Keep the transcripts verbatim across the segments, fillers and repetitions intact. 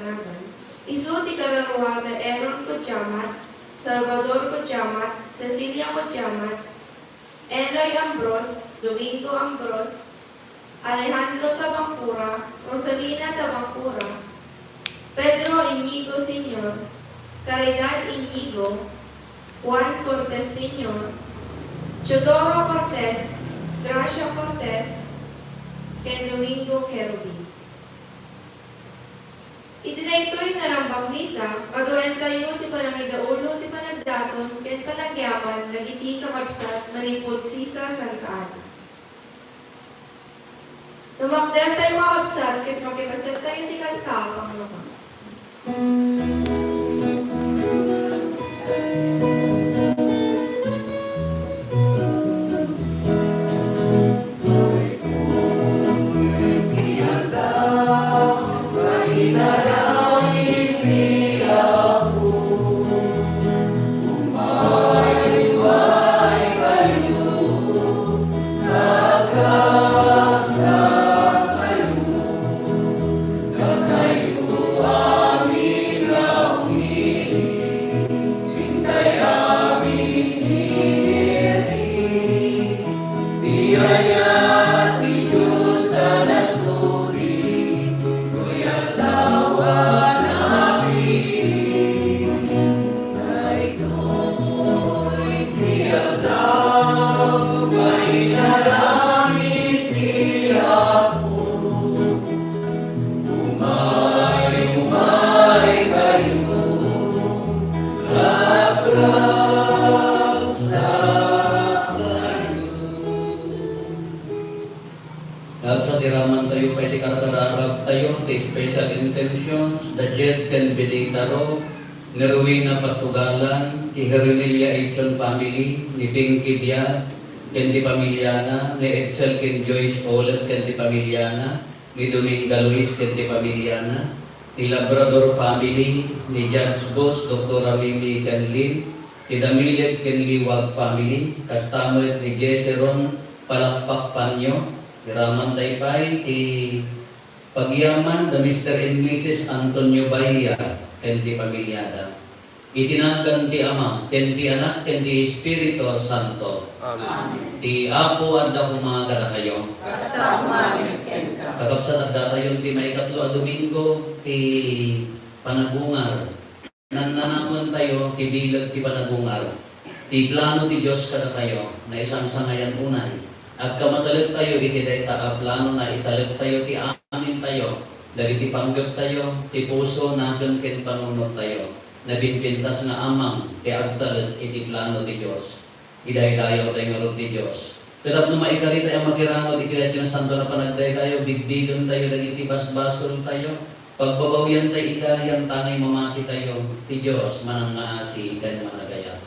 nagan. Isu ti kararuada Aaron Codiamat, Salvador Codiamat, Cecilia Codiamat, Eloy Ambros, Domingo Ambros, Alejandro Tabangcura, Rosalina Tabangcura, Pedro Iñigo Senior, Caridad Iñigo, Juan Cortez Senior, Teodoro Cortez, Gracia Cortez, ken Domingo Querubin. Iti daytoy nga rambang misa, kaduaentayo ti panangidaulo ti panagdaton ken panagyaman dagiti kakabsat manipud Sisa Santa Ana. Tumakdertayo, kakabsat, ket makipasettayo ti kanta a pangngawat. Kabsat, iramantayo pay ti karkararagtayo, ti special intentions, da Jed ken Benita Ro, ni Rowena Patugalan, ti Hermilia Echon family, ni Pinky Biag ken ti pamiliana, ni Edsel ken Joyce Olet ken ti pamiliana, ni Dominga Luis ken ti pamiliana, ni Labrador family, ni Judge Boss, Doktora Mimi ken Lynn, ni Damilet ken Liwag family, kasta met ni Jesse Ron Palakpak Panyo. Iramantay pay ti pagyaman da Mister and Missus Antonio Bahia ken ti pamiliada. Iti nagan ti Ama, ken ti Anak, ken ti Espiritu Santo. Amen. Ti Apo adda koma kadakayo. Kasta met kenka. Kakabsat, addatayon ti maikatlo a Domingo ti panagungar. Nannanamentayo ti bileg ti panagungar. Ti plano ti Dios kadatayo, naisangsangayan unay. Agkamatelektayo iti dayta a plano, naitaliktayo ti amintayo, dagiti panggeptayo, ti puso, nakem ken panunottayo. Nabimpintas nga amang ti agtalek iti plano ti Dios. Idaydayawtayo ngarud ti Dios. Ket tapno maikaritay a makiranod iti daytoy nga santo a panagdaydayaw, bigbigentayo dagiti basbasoltayo. Pagbabawiantay ida, yantangay mamakitayo, ti Dios manangngaasi ken managayat.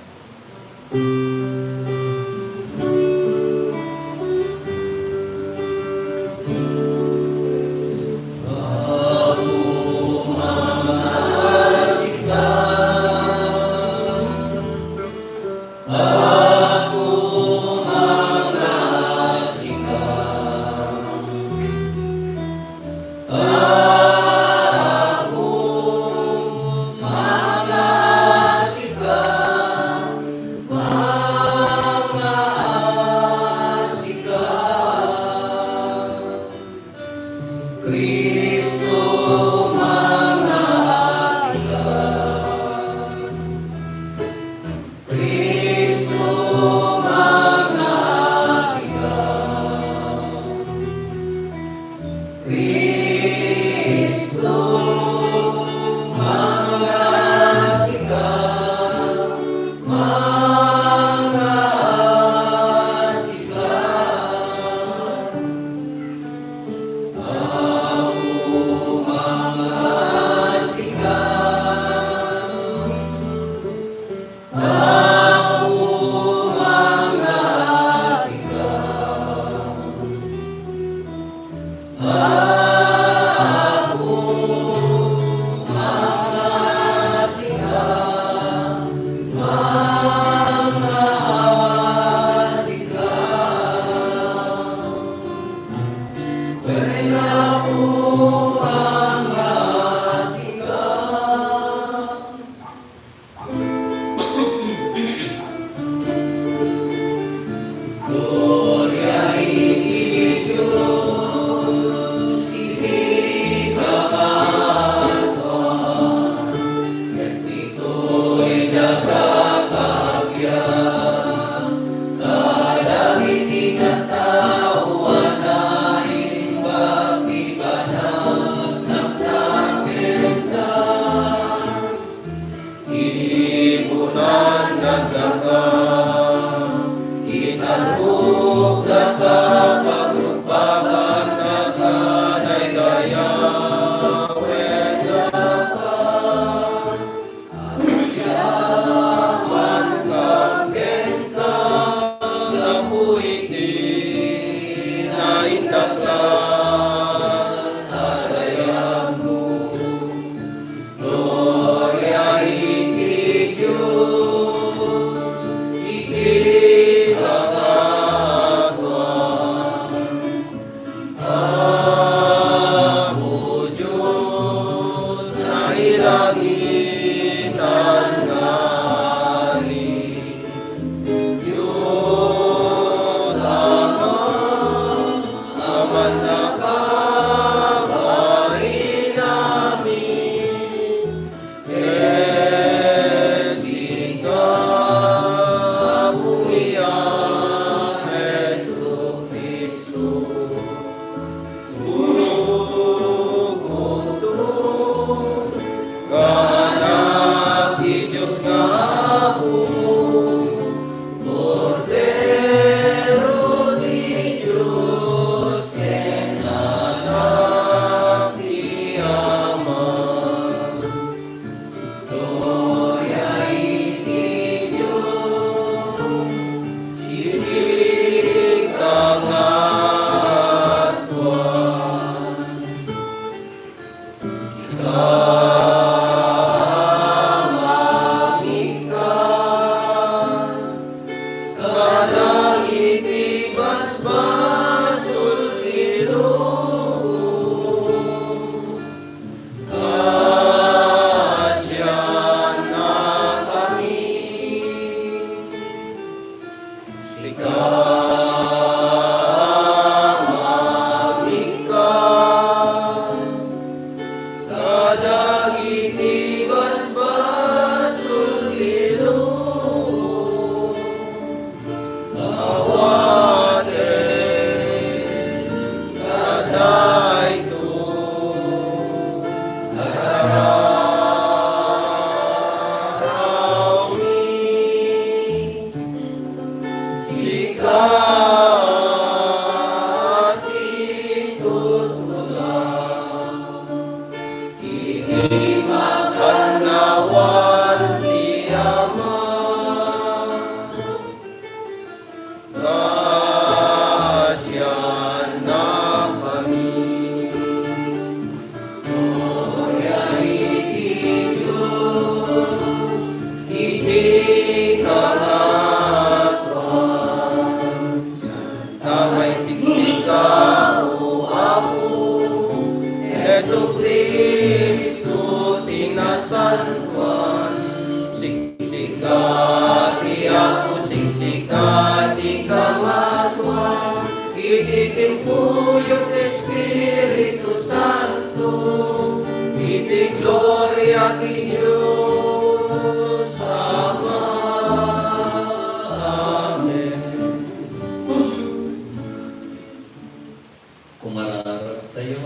Mararagtayo.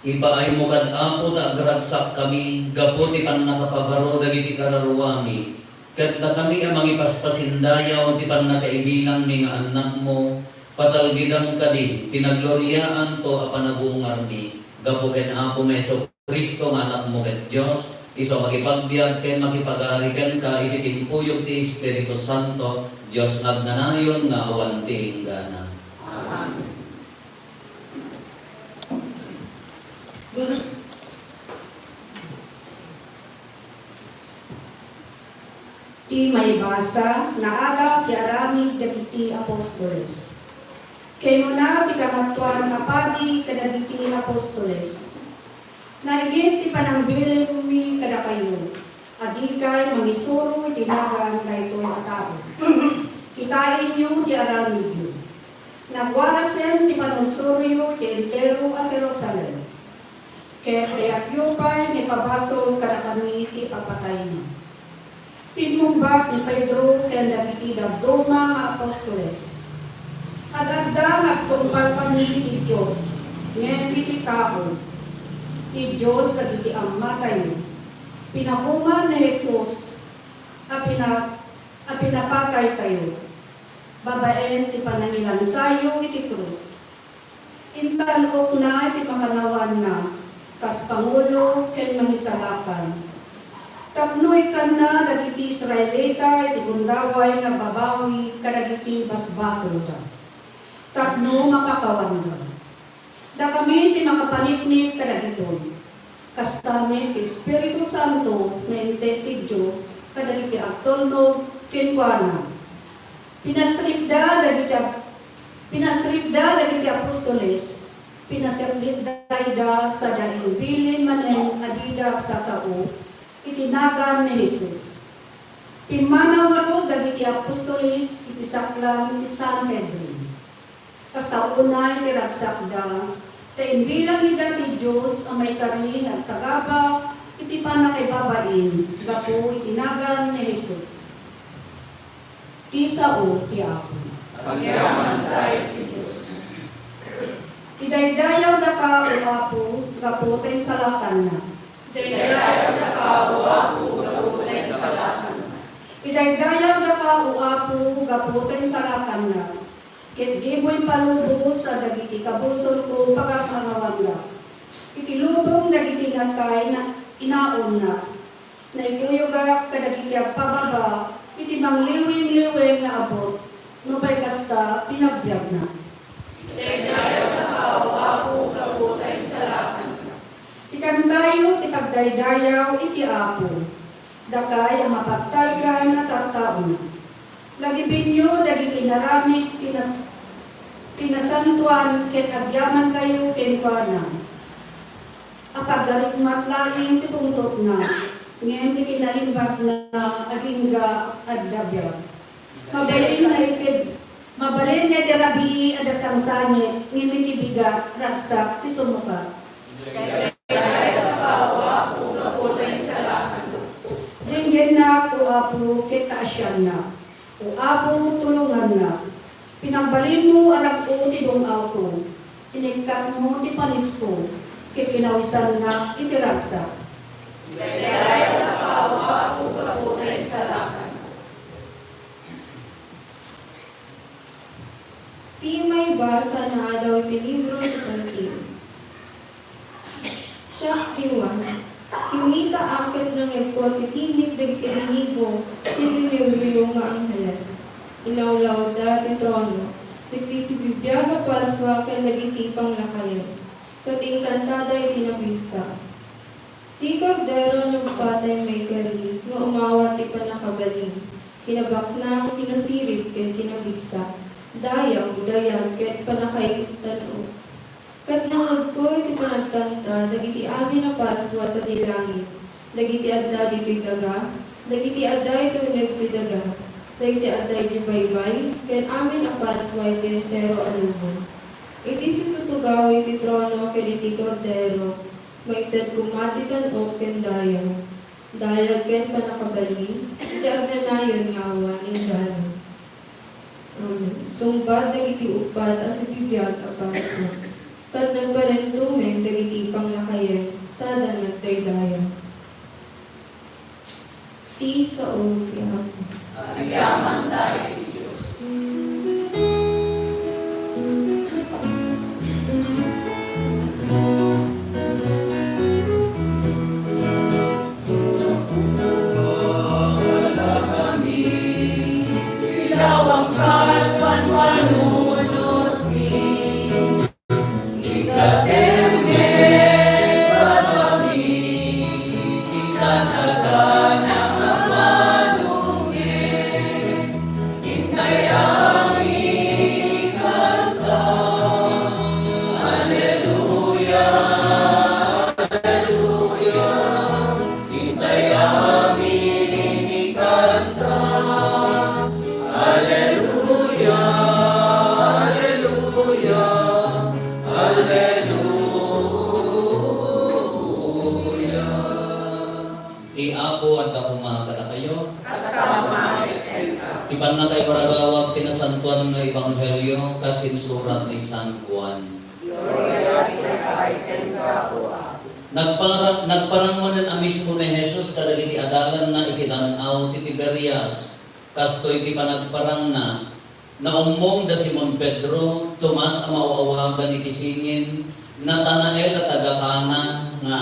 Ipaaymo kad, Apo, ta agragsakkami gapu ti pannakapabaro dagiti kararuami, ket dakami a mangipaspasindayaw ti pannakaibilangmi nga annakmo, patalgidam kadi ti nagloriaanto a panagungarmi gapu ken Apomi Jesu-Cristo nga Anakmo ket Dios, isu a makipagbiag ken makipagari kenka iti timpuyog ti Espiritu Santo, Dios nga agnanayon nga awan ti inggana. Amen. Ti maibasa, naagaw ti aramid dagiti apostoles. Kinuna ti Kangatoan a Padi kadagiti apostoles, "Naigid ti panangbilinmi kadakayo, a dikay mangisuro iti nagan daytoy a tao. Kitaenyo ti aramidyo. Nagwarasen ti panunsuroyo iti entero a Jerusalem. Ket kayatyo pay nga ipabasol kadakami ti ipapatayna." Simmungbat ni Pedro ken dagiti dadduma nga apostoles, "Ad-adda nga agtungpalkami iti Dios ngem iti tao. Ti Dios dagiti amatayo, pinagungar ni Jesus a pina-, a pinapataytayo babaen ti panangilansayo iti krus. Intan-okna iti makannawanna kas pangulo ken mangisalakan, tapno ikkanna dagiti Israelita iti gundaway nga agbabawi kadagiti basbasolda, tapno mapakawanda. Dakami ti makapaneknek kadagitoy. Kasta met ti Espiritu Santo nga inted ti Dios kadagiti agtulnog kenkuana. Pinastripda dagiti ap-, pinastripda dagiti apostoles, pinaserlitda ida sada imbilin manen a dida agsasao iti nagan ni Jesus. Pimmanaw ngarud dagiti apostoles iti saklang ti Sanhedrin. Kasta unay ti ragsakda, ta imbilang ida ti Dios a maikari nga agsagaba iti pannakaibabain gapu iti nagan ni Jesus. Ti sao ti Apo. Agyamankay ti Dios. Idaydayawdaka, O Apo, gapu ta insalakannak. Idaydayawdaka, O Apo, gapu ta insalakannak. Idaydayawdaka, O Apo, gapu ta insalakannak. Ket dimo ipalubos a dagiti kabusorko pagang-angawanda. Iti lubong dagiti natay na inaonnak, naikuyogak kadagiti agpababa iti mangliwingliweng nga abut, nupay kasta, pinagbiagnak. Idaydayawdaka, O Apo, gapu ta insalakannak. Ikantayo ti pagdaydayaw iti Apo. Dakay a mapagtalkan a tattaona, lagipenyo dagiti inaramid ti nas-, ti nasantoan ket agyamankayo kenkuana. Apagarikmat laeng ti pungtotna, ngem ti kinaimbatna agingga adda biag. Mabalin nga ited-, mabalin nga iti rabii adda sangsangit, ngem iti bigat, ragsak ti sumukat. Denggennak, O Apo, ket kaasiannak. O Apo, tulongannak. Pinagbalinmo a rag-o ti dung-awko. Inikkatmo ti panisko, ket kinawisannak iti ragsak. Idaydayawdaka, O Apo, gapu ta insalakan. Ti maibasa naadaw iti libro ti Saltian. Siak ti Juan. Kimmitaak ket nangngegko ti timek dagiti rinibo ti ririwriw nga angheles. Inawlawda ti trono, dagiti sibibiag a parsua ken dagiti panglakayen, ket inkantada iti napigsa. Ti Kordero nagpatay maikari nga umawat ti pannakabalin, kinabaknang, kinasirib, ken kinapigsa, dayaw, dayag, ket pannakaitan-ok. Ket nangngegko iti panagkanta dagiti amin a parsua sadi langit, dagiti adda ditoy daga, dagiti adda iti uneg ti daga, dagiti adda idiay baybay, ken amin a parsua iti entero a lubong. Iti situtugaw iti trono ken iti Kordero, maited koma ti tan-ok ken dayaw, dayag ken pannakabalin, iti agnanayon nga awan inggana. sungbat dagiti uppat a sibibiag a pasto, ket nagparentumek dagiti panglakayen, sada nagdaydayaw. Ti sao ti Apo. Agyamankami ti Dios. Ti Apo adda koma kadakayo. Ti pannakaiwaragawag ti Nasantoan nga Ebanghelio kas insurat ni San Juan. Nagpara-, nagparang manen a mismo ni Jesus kadagiti adalanna iti dan-aw ti Tiberias. Kastoy ti panagparangna, naummong da Simon Pedro, Tomas a maaw-awagan iti singin, Natanael a taga-Cana nga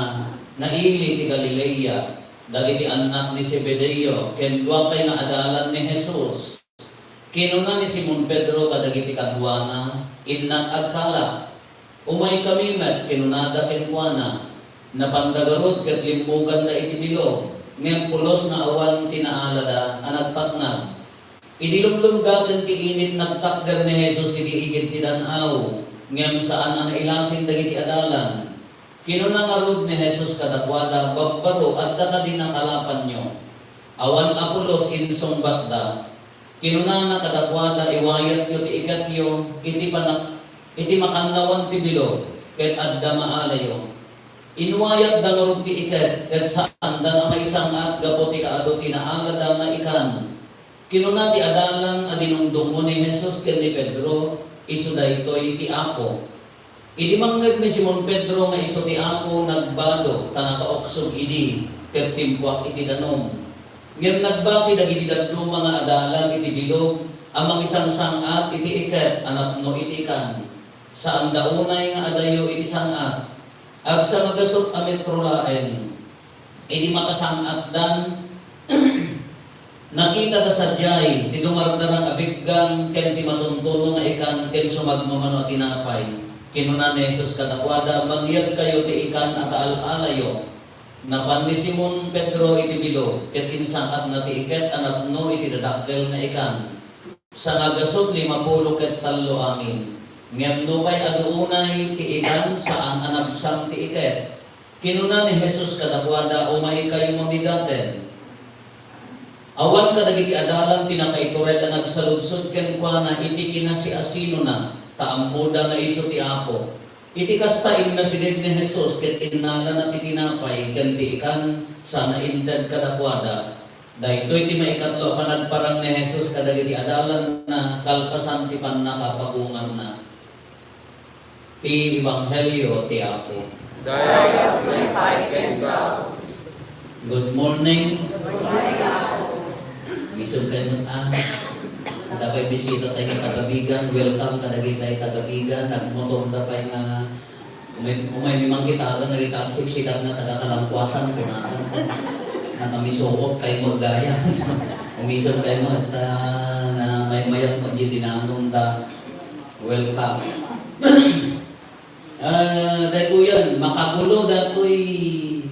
naili ti Galilea, dagiti annak ni Zebedeo, ken dua pay nga adalan ni Jesus. Kinuna ni Simon Pedro kadagiti kaduana, "Innak agkala." "Umaykami met," kinunada kenkuana. Napanda garud ket limmuganda iti bilog, ngem pulos nga awan ti naalada a nagpatnag. Idi lumlumgaten ti init, nagtakder ni Jesus idi igid ti dan-aw, ngem saan a nailasin dagiti adalan. Kinuna ngarud ni Jesus kadakuada, "Babbaro, adda kadi nakalapanyo?" "Awan a pulos," insungbatda. Kinunana kadakuada, "Iwayatyo ti iketyo iti panak-, iti makannawan ti bilog, ket adda maalayo." Inwayatda ngarud ti iket, ket saanda a maisang-at gapu ti kaadu ti naalada nga ikan. Kinuna ti adalan a dinungdungngo ni Jesus ken ni Pedro, "Isu daytoy ti Apo." Idi mangngeg ni Simon Pedro nga isu ti Apo, nagbado ta nakauksog idi ket timpuak iti danum. Ngem nagbati dagiti dadduma nga adalan iti bilog a mangisangsang-at iti iket a napno iti ikan. Saanda unay nga adayo iti sang-at. Agsamagasut a metro laeng. Idi makasang-atdan, nakitada sadiay ti dumardarang a biggang ken ti matuntuno nga ikan ken sumagmamano a tinapay. Kinuna ni Jesus kadakuada, "Mangyegkayo ti ikan a kaal-alayo." Napan ni Simon Pedro iti bilog, ket insang-atna ti iket a napno iti dadakkel nga ikan. Sangagasut limapulo ket tallo amin. Ngem nupay adu unay ti ikan, saan a nabsang ti iket. Kinuna ni Jesus kadakuada, "Umaykayo mamigaten." Awan kadagiti adalan ti nakaitured a nagsaludsod kenkuana iti kinasiasinona, ta ammoda nga isu ti Apo. Iti kasta, innasideg ni Jesus ket innalana ti tinapay ken ti ikan sana inted kadakuada. Daytoy ti maikatlo a panagparang ni Jesus kadagiti adalanna kalpasan ti pannakapagungarna. Ti Ebanghelio ti Apo. Dayaw ti pay kenka. Good morning. Good morning, Apo. Umisom kayo met, ah. Adda pay bisita tayo nga taga Vigan. Welcome kadagiti taga Vigan. Nagmotor da pay nga umay, umay mi man kitaen, nagita-, siksikat nga taga Kalangkuasan, kunana. Nakamisuot kayo mo gaya. Umisom kayo mo, ta, na may mayat mo di dinanong ta. Welcome. Ah, daytoyen, makagulo datoy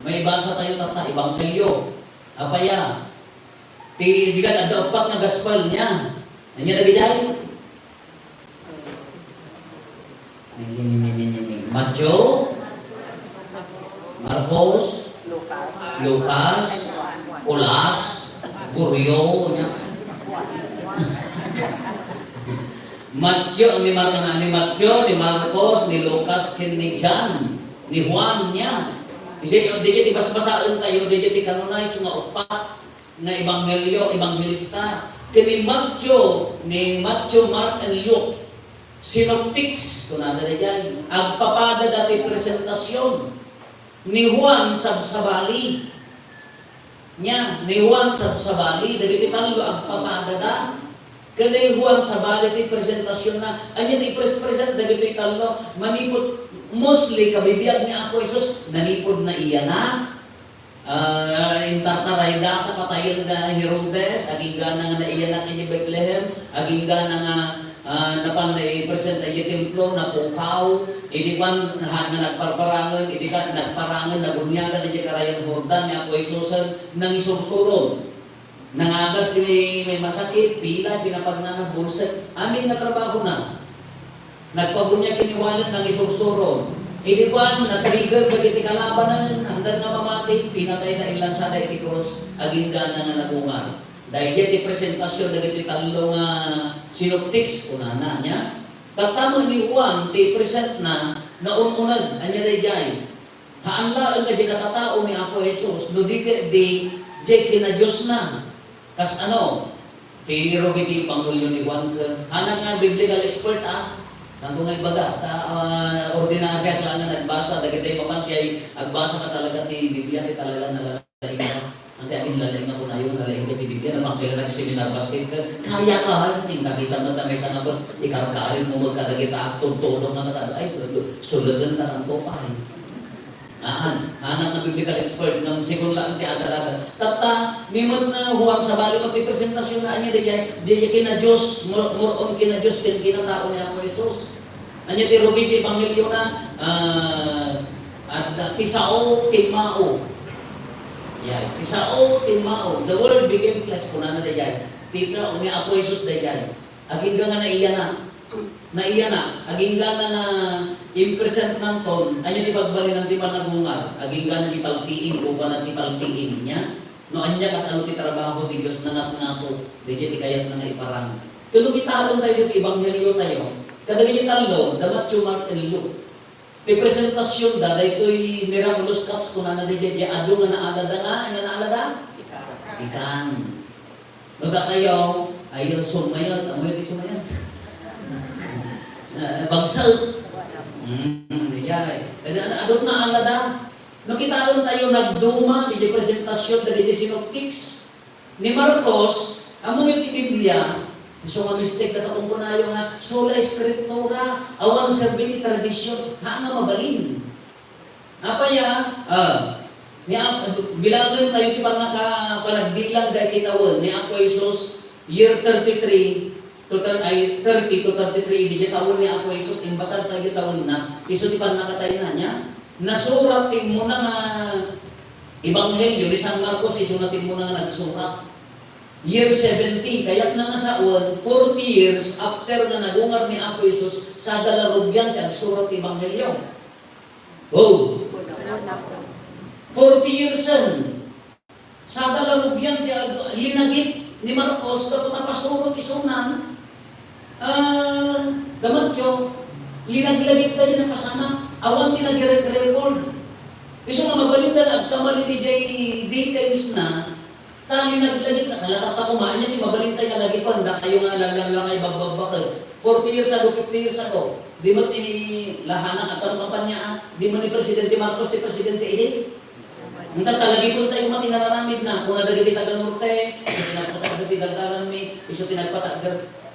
maibasa tayo, tata, Ebanghelio. Apay a? Ti, dikan adda uppat nga gaspel niya. Ania dagiti ay? Ni, ni, ni, ni, ni, ni. Matthew, Marcos, Lucas. Lucas, Juan. Kulas, Guryo, nia. Matthew, ni Mar-, ni Matthew, ni Marcos, ni Lucas, ken ni John, ni Juan, nia. Isi, di, di basbasaen tayo, di, di canonize nga uppat nga ebanghelio, ebanghelista. Ken ni Matthew, ni Matthew, Mark, and Luke, synoptics, kunada daydiay, agpapadada ti presentasion. Ni Juan, sabsabali. Nia, ni Juan, sabsabali, dagiti tallo agpapadada. Ken ni Juan, sabali ti presentasionna. Ania ti pres-, present dagiti tallo? Manipud, mostly, kabibiag ni Apo Jesus, nanipud naiyanak. Ah, intartarayda, ta patayen da Herodes, aginggana nga naiyanak idiay Betlehem, aginggana nga, ah, napan naipresenta idiay templo, napukaw, idi pan, ha, nga nagparparangen, idi ka, nagparangen, nabuniagan idiay Karayan Jordan ni Apo Jesusen, nangisursuron. Nangagas ti masakit, pila, pinapagnana, bulsek, amin nga trabahona. Nagpabuniag ken ni Juanen, nangisursuron. Idi kuan, na-trigger dagiti kalabanen, handan nga mamati, pinatayda, inlansada iti krus, aginggana nga nagungar. Daydiay ti presentasion dagiti tallo nga synoptics, kunana, nia. Tatta met ni Juan ti presentna, naun-uneg, ania daydiay? Haan laeng nga diay katatao ni Apo Jesus, no di ket di, diay kinadiosna. Kas ano? Ti rugi ti ebanghelio ni Juan ken, hanak nga biblical expert, ah. Kanto nga ibaga, ta, ah, ordinariak lang nga nagbasa, dagiti mapan ti ay agbasa ka talaga ti Biblia, ti talaga nalalaing ka. Ang kaya amin lalaing nga kunayo, nalaing ka ti Biblia, napangkila nagseminar bassit ka, kaya ka, yung kabisan mo, tanay sa nga bus, ikarkarin mo, magkadagita, agtudtulong na ka, ay, sulatan ka, kanto pa, eh. Haan, hanak nga biblical expert, ngem sigun laeng ti adaragan. Tatta, ni met ni Juan, sabali met ti presentasionna, ania daydiay, daydiay kinadios, more, more on kinadios ken kinatao ni Apo Jesus. Ania ti rugi ti ebangheliona? Ah, adda, ti sao, timmao. Yan, ti sao, timmao. The Word became flesh, kunana daydiay. Ti sao ni Apo Jesus daydiay. Agingga nga naiyanak. Naiyanak, agingga nga impresentnanton, ania ti pagbalinan ti panagungar, agingga nga ipaltiing, upanan ti paltiing, nia? No ania kasano ti trabaho ti Dios, nangatngato, daydiay ti kayatna nga iparang. Ket no kitaentayo ti ebangheliotayo, kadagiti tallo, da Matthew, Mark, and Luke. Ti presentasionda, daytoy miraculous cuts, kunana daydiay, diay adu nga naalada nga, nga naalada? Ikan. No dakayo, ay, sumayat, amoy ti sumayat. Na, bagsaet. Hmm, daydiay. Kadi, ano, adun naalada? No kitaentayo, nagduma, daydiay presentasion, daydiay synoptics. Ni Marcos, ammoyo ti Biblia, isu nga mistake dagiti kunkunayo nga, sola scriptura, awan serbi ti tradision, haan nga mabalin. Apay a, ah, ni Ap-, bilangentayo ti pannaka-, panagbilang daydi tawen ni Apo Jesus, year thirty-three to thir-, ay, thirty to thirty-three, idi tawen ni Apo Jesus, imbasagtayo tawenna, isu ti pannakatayna, nia? Nasurat ti immuna nga Ebanghelio ni San Marcos, isuna ti immuna nga nagsurat. Year seventy, kayatna nga sawen, forty years after nga nagungar ni Apo Jesus, sada la rugian ti agsurat ti Ebanghelio. Oh. Forty yearsen. Sada la rugian ti ag-, linagip ni Marcos, gapu ta pasurot isunan, ah, da Mateo, linaglagipda diay napasamak. Awan ti nagre-record. Isu nga mabalinda nga agkamali diay detailsna, ta linaglagipda, kalatatta koma, ania ti mabalintay nga lagipen, dakayo nga naglalangay bagbagbaket. Forty years ago, fifty years ago, di met ni lahanak agkano kampanya, ah, di met ni Presidente Marcos ti presidente idi. Enta ta lagipentayo met ti nararamidna, kuna dagiti taga-Norte, isu ti nagpataaga ti daldalanmi, isu ti nagpataaga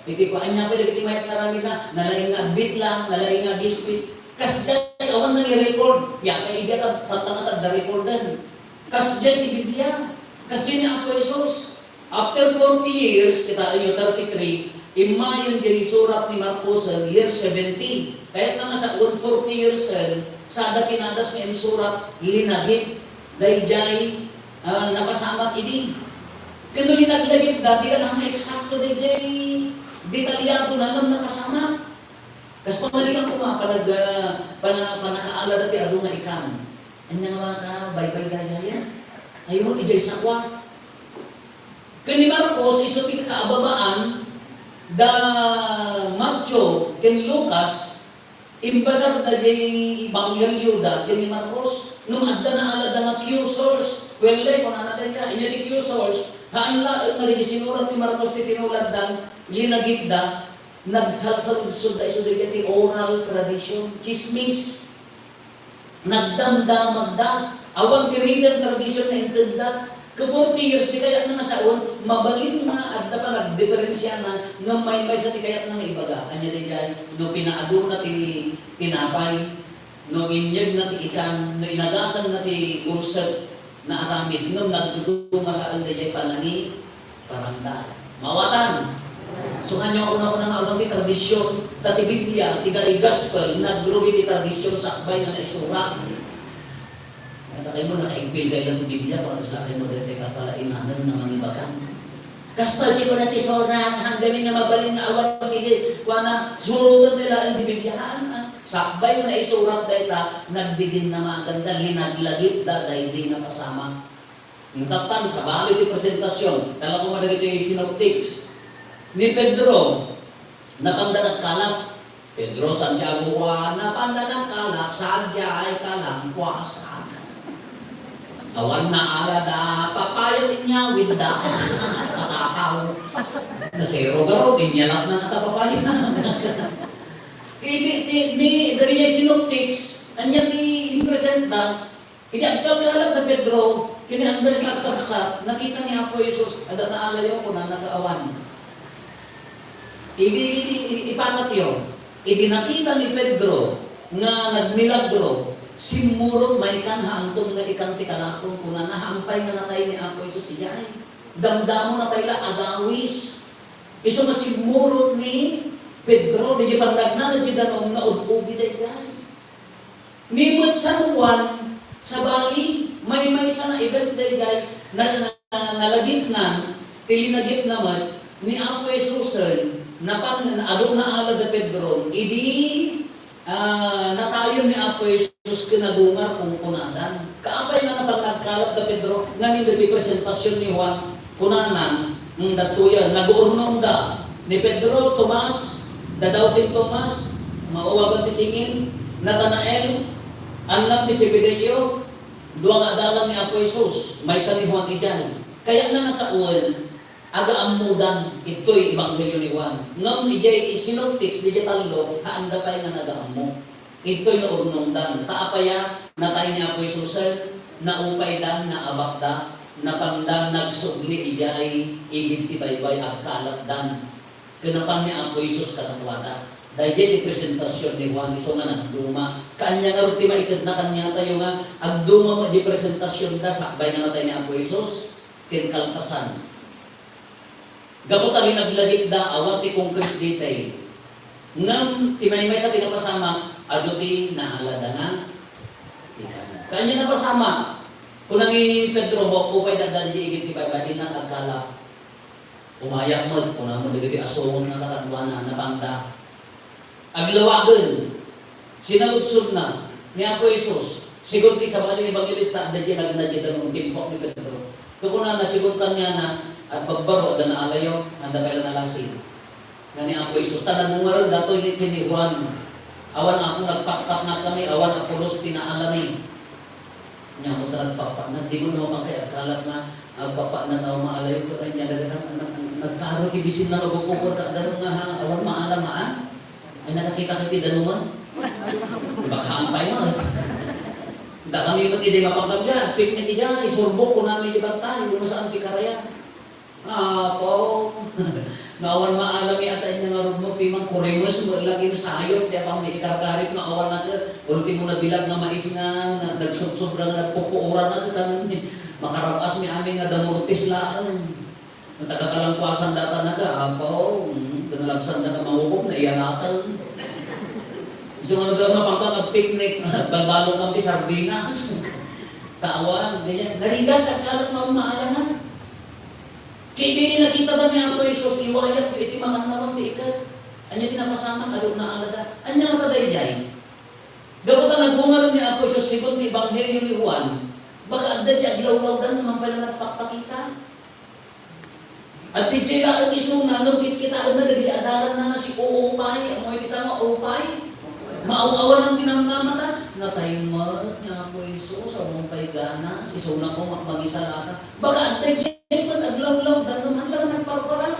iti kua, ania pay dagiti mayat nga aramidna, nalaing nga agbitlang, nalaing nga agispis. Kasdiay, awan nangi-record. Ania pay idi a tad-, tatta nga tadda recorden. Kasdiay ti Biblia. Kasdiay ni Apo Jesus. After forty years, kitaenyo, thirty-three, immayen diay insurat ni Marcos, year seventy. Kayatna nga sawen forty yearsen, sada pinadas nga insurat, linagip daydiay, ah, napasamak idi. Ken no linaglagipda, dika la nga eksakto daydiay detalyadona ngem napasamak. Kas pangarigan koma, panag-, ah, pana-, panakaalada ti adu nga ikan. Ania nga makabaybay daydiay? Ayo, idiay sakua. Ken ni Marcos, isu ti kaababaan da Mateo ken Lucas, imbasarda diay ebanghelioda ken ni Marcos. Ngem adda naalada nga cursors. Well, eh, kunana dayta, ania ti cursors? Haan laeng nga dagiti sinurat ni Marcos ti tinuladdan, linagipda, nagsalsaludsoda isu dagiti oral tradition, chismis. Nagdamdamagda. Awan ti written tradition nga intedda. Ket forty years ti kayatna nga sawen, mabalin nga adda panagdiferensiana, ngem maymaysa ti kayatna nga ibaga. Ania daydiay? No pinaaduna ti tinapay, no inyegna ti ikan, no inagasanna ti gulsek, naaramid, ngem nagduduma laeng daydiay panangi-, Paranda. Mawatan. So, nga nyo ako na nga awan ti tradisyon, ta ti Biblia, ti gari gospel, nagrugi ti tradisyon sakbay nga naisurat. Ata kayo mo, nakaigpil kayo lang ti Biblia, para sa kayo mo, dahil kayo kapalainanan na mangibagan. Kasta di ko na ti surat, hanggang nga mabalin nga awan, ti, kuana, surutan nila ang ti Biblia, haan, ah. Sakbay nga naisurat, dahil ta, nagdidin na maganda, linaglagip da, dahil di na pasama. Intattan, sabali ti presentasion, kala ko madagiti synoptics. Ni Pedro, napanda nagkalap. Pedro, Santiago, Juan, napanda nagkalap, sadiay, kalampuasan. Awan na ala da, papaya ti inyawid da. Tatakaw. Nasero garo, inyalak na nakapapaya. Idi, ti, ni, dagiti synoptics, anya ti impresenta, Idi agkalkalap da Pedro, ken ni Andres nga agkabsat, nakita ni Apo Jesus, "Adda naalayo," kunana, "nga awan." Idi, idi, i-, ipakatyo, idi nakita ni Pedro nga nagmilagro, simmurot, "Maikan, haanton nga ikan ti kalapon," kunana, "Haanpay nga natay ni Apo Jesus idiay. Damdamona pay la, agawis." Isu nga simmurot ni Pedro, diay pannagnana ti danum nga ud-ugi daydiay. Ni met San Juan, sabali, maymaysa nga event daydiay, na, na, nalagipna, ti linagipna met, ni Apo Jesusen, napan, adu naala da Pedro, idi, ah, natayen ni Apo Jesus ken nagungar, kunkunadan. Kaapay nga napan nagkalap da Pedro, ngamin dagiti presentasion ni Juan, Kunana, "Mm, datoyen, naguurnongda ni Pedro, Tomas, dadawten Tomas, nga awagan ti singin, Natanael, annak ni Zebedeo, dua nga adalan ni Apo Jesus, maysa ni Juan idiay." Kayatna nga sawen, agaammodan, ditoy Ebanghelio ni Juan. Ngem idiay Synoptics, didiay tallo, haanda pay nga nagaammo. Ditoy naurnongdan. Ta apay a natay ni Apo Jesus, naupaydan, naabakda, napanda, nagsubli idiay igid ti baybay, agkalapdan. Ken napan ni Apo Jesus kadakuada. Daydiay ti presentasion ni Juan, isu nga nagduma. Kaanya ngarud ti maitedna kaniatayo nga agduma met di presentasionda, sakbay nga natay ni Apo Jesus, ken kalpasan. Gapu ta linaglagipda, awan ti concrete detail. Ngem ti maymaysa ti napasamak, adu ti naalada nga ikan. Kaanya napasamak, kuna ni Pedro, "Maupay dakdak idiay igid ti baybay," dinnak agkalap. Umayak met, kuna met dagiti asungotna kadakuada, napanda. Aglawagen, sinaludsodna ni Apo Jesus, sigun ti sabali nga evangelista, adda diay nagna diay danum, timpok ni Pedro. Kunana, sigun kaniana, a, bagbaro, adda naalayo, haanda pay la nalasing. Nga ni Apo Jesus, ta nagungarenda datoy ni, ken ni Juan. Awan, Apo, nagpakpaknakami, awan, Apolos, ti naalami. Nya, mo ta nagpakpaknak, di mo naman pangkay agkalap nga, agpakpaknak nga maalayo, ket anya, nag-, nag-, nag-, nagkaro ti bisin na magupupot, ta danum nga, ha, awan maala maan. Ay, nakakita ka ti danuman? Baka hampay mo. Dakami met idi mapangkagyan, picnic idiay, surbok, kunami di bantay, no saan ti karayan. Apo, no awan maalam ita inya ngarud mo, piman kurimus mo, lagi na sayop, ti apang may ikarkarit, no awan na ka, ultimo na bilag na mais nga, na, nagsubsobra nga nagpupuoran na, kan, makarab-as mi amin nga damurtis laeng. Nagkakakalangkuasan data na ka, apo, mm, nalabsan na ka mangukom, naiyanatan. Gusto mo na daw mapangka mag-picnic, balbalong kami sardinas. Tawan, ganyan. Narigat, agkalap mo, maalam na. Kaya di nakita da ni Apo Jesus, iwayat ko iti makannawan ti ikat. Anya ti napasamak, adu naala da. Anya nga ta daydiay? Gapu ta nagungar ni Apo Jesus, sigun ti Ebanghelio ni Juan, baka adda di aglawlawdan nga mampay nga nagpakpakita. At di jay laeng isuna, ngem kitkitaenna dagiti adalanna nga si uupay. Ammo iti sama, upay. Maaw-awanan ti namnamata. Natay met ni Apo Jesus, awan pay gana. Isuna ko, ma-, mangisalaka. Baka adda jay met aglaw naglaglawdan, no man lang nagparparam.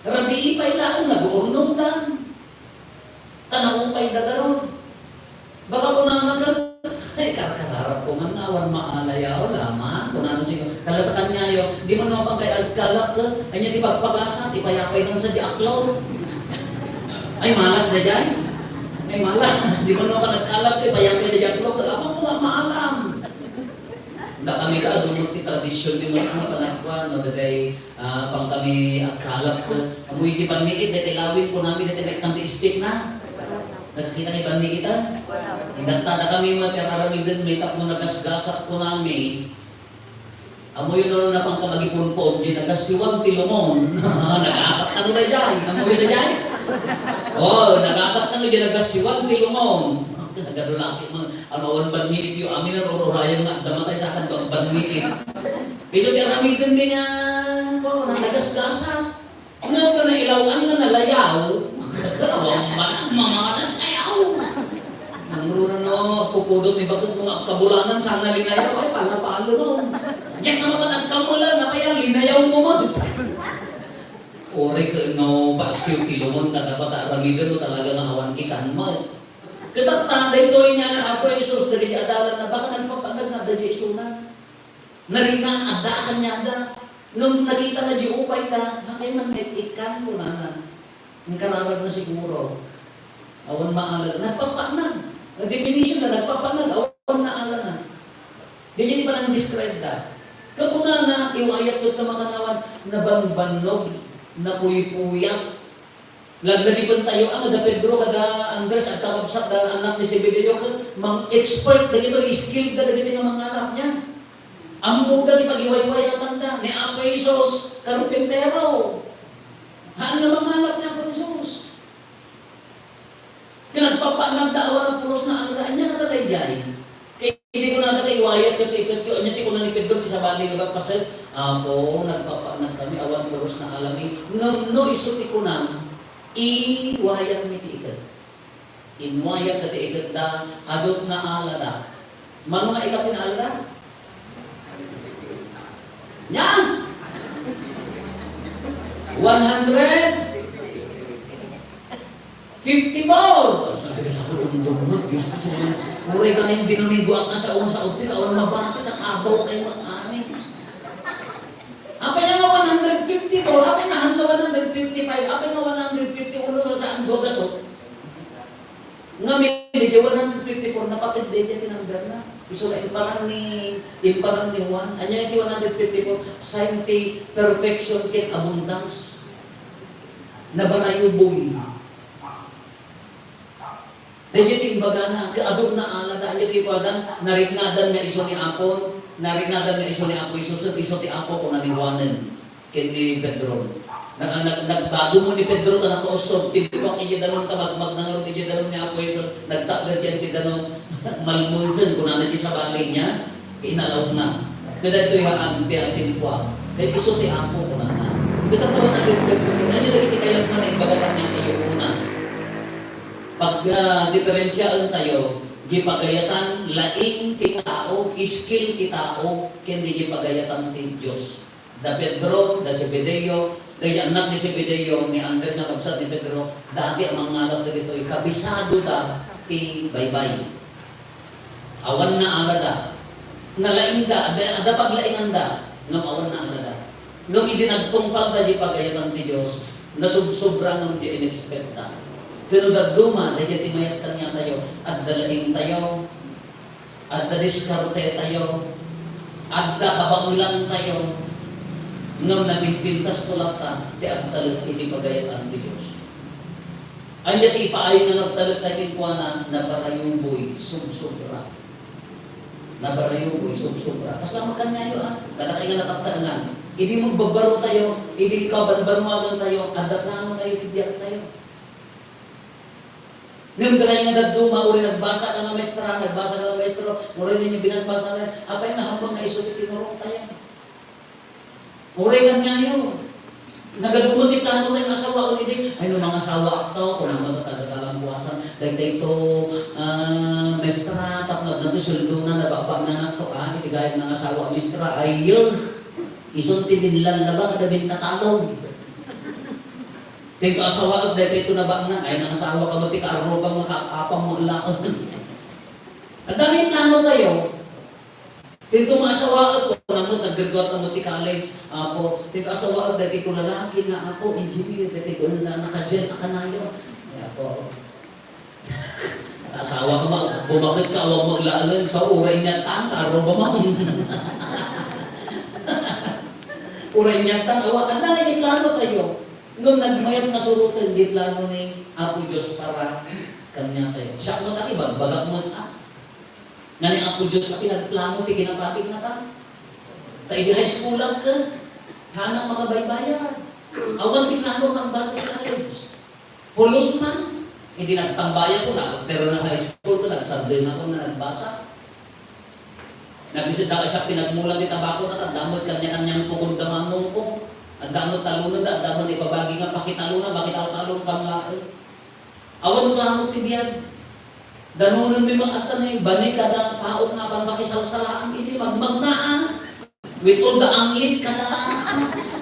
Rabii pay laeng, naguurnongdan. Ta naupayda garud. Baka kunana ket, "Ay, karkararag ko man nga awan maalayaw, laman." Kunana siguro, kala sa kaniayo, "Di man mapan kay agkalap ket, ania ti pagpagasak, ipayapay lang sa di aklor." Ay, malas daydiay. Ay, malas. Di man mapan agkalap ket, ipayapay lang di aklor. Awan ko nga maalam. Dakami ta, adu met ti tradision ti mga ano, panagkuan, no, dagay, ah, pang kami agkalap, eh. Ammo iti panniit, dagay lawin, kunami, dagay maikkam ti stick na. Nakakita kay panniit, ah? Indatta, dakami met, ti aramiden, may tapno nagasgasak, kunami. Ammo yun, no, napang kamagipunpon, di nagasiwag ti lungon. Nagasat kano daydiay? Ammo yun daydiay? Oh, nagasat kano, di nagasiwag ti lungon. Nagadulaki mo. Ano, awan banniit yo, amin ang ur-urayan nga, adda matay sa akin, awan banniit. Isu ti aramiden mi nga, kuwan, nang nagasgasak. Nga, nga nailaw-an nga nalayaw, awan man, mamanas ayaw. Nang runa no, agpupudot ni bakit mo nga kabulanan, sana linayaw, ay, pala-pala no. Diyan ka mapan agkamulan, napaya, linayaw mo man. Ore ka no, basyo ti lungon, kada pata aramiden mo talaga nga awan ikan mo. Kitatta, daytoy nga, Apo Jesus, dagiti adalan na, baka nagpapanag na, dagiti isuna. Narina, adda kaniada. Ngem nakita na di upay ta, "Haanay man met ikkan," kunana. Inkararag na siguro. Awan maalala. Nagpapanag. Ang definition na nagpapanag, awan naalala. Di di pa nang describe da. Kakunana, iwayat ko ito makanawan, nabanbannog, napuypuyak. Laglagipen tayo, ano, da Pedro kada Andres, agkakabsat da anak ni Zebedeo, ket mang-expert dagito, skilled da dagiti nga mangalap niya. Ammoda ti pagiwaywayatanda, ni Apo Jesus, karpintero. Haan nga mangalap ni Apo Jesus. Ket nagpapanag da awan a pulos nga alda, ania nga tatay jay? Kay idi kunada ti iwayat ket iketyo, ania ti kuna ni Pedro, ti sabali nga paset, "Apo, nagpapanag kami, awan pulos nga alami." Ngem no isu ti kunam, Iwayatmi ti iket. Inwayat da ti iketda, adu nga alada. Mano nga ikaw ti naalada? Nia? One hundred fifty-four! Ay, sabi ka sa kulundong mo, Diyos ko, sabi, uray ka ngayon dinamigo ang asawa sa hotel, awan mabati, tatabaw kayo mag-amin. Apay nga one hundred fifty-four, apay nga one hundred fifty-five, apay nga one hundred fifty-one, saan dua gasot? Ngamin, di one hundred fifty-four, napateg daydiay ti number na. Isu la imparang ni, imparang ni Juan. Ania ti one hundred fifty-four? Sign ti perfection ken abundance. Nabarayuboy. Daydiay ti imbagana, ket adu nga alada, daydiay ti kuadan, nariknadan nga isu ni Apo, nariknadan nga isu ni Apo Jesus, isu ti Apo, kuna ni Juanen ken ni Pedro. Na-, na-, nagbago mo ni Pedro ta nakausog, timpuak idiay danum ta magmagna ngarud idiay danum ni Apo Jesus, nagtakder idiay danum, malmulsen, kunana ti sabali niya. Inalawna. Kadaytoy haan ti atimpuak. Ket isu ti Apo, kunana. Ket adda ti perfecto. Ania dagiti kayatna nga imbagatayo una? Pag, ah, diferensiaentayo, di pagayatan laing ti tao, skill ti tao, ken di pagayatan ti Dios. Da Pedro, da Zebedeo, da annak ni Zebedeo, ni Andres nga kabsat ni Pedro, dati a mangalap dagitoy, kabisadoda ti baybay. Awan naalada. Nalaingda, adda, adda paglainganda, ngem awan naalada. Ngem idi nagtungpalda di pagayatan ti Dios, nasubsobra ngem di inexpecta. Ket no dadduma, daydiay ti mayat kaniatayo, adda laingtayo, adda diskartetayo, adda kabaelantayo, ngem napinpintasto latta ti agtalek iti pagayatan ti Dios. Ania ti ipaayna nga agtalektayo kenkuana? Nabarayuboy, subsobra. Nabarayuboy, subsobra. Kasla makaniayo, a? Kadakayo nga napagtaengan. Idi magbabbarotayo, idi kabanbanuagantayo, adda planotayo iti biagtayo. Ngem dakayo nga dadduma, uray nagbasaka nga maestra, nagbasaka nga maestro, uray ninyo binasbasakan, apay nga hambal nga isu ti tinurongtayo? Uray kaniayo. Nagadu met ti planotayo nga asawaen idi, "Ay, no mangasawaakto," kunana ta taga Kalambuasan, "daytayto, ah, maestra, tapno addanto sueldona, nababa na nagto, ah, iti gayam nga asawa, maestra, ay, yun." Isun ti binlallaba kada bintatalog. Tinto asawaek daytoy to nabaknang, ay, nangasawaka met ti kaarrubam nga kaapam met laeng. Adda nga plano tayo. Tinto nga asawaek, kunam met, naggraduate ka met ti college, Apo, tinto asawaek daytoy to lalaki nga, Apo, engineer, daytoy to na, naka-gel a kanayon. Ay, Apo, asawa ka, ma-, bumaket ka, awan mo laeng, sa uray niya, tang, arro ba, ma-, uray niya, tang, awan, adda nga plano tayo. Ngem nagmayat nga suroten, di plano ni Apo Dios para kaniatayo. Siak met a, ibagbagak met a. Nga ni Apo Dios a ti nagplano ti kinapateg nata. Ta idi high school-ak ken, hanak makabaybayar. Awan ti plano nga agbasa ti college. Pulos man, idi nagtambayakon, after nga high school ko, nagsardengakon nga nagbasa. Nabisit da kasiak pinagmula ti tabako, ta adda met kaniakanian pukod da manong ko. Adda met talonenda, adda met ipabagi nga pakitalona, makitaltalon kam laeng. Awan plano ti biag. Danonenmi met atan, eh, bani kada paok nga apan makisalsalaan idi magmagnaan. With all the anglit kada,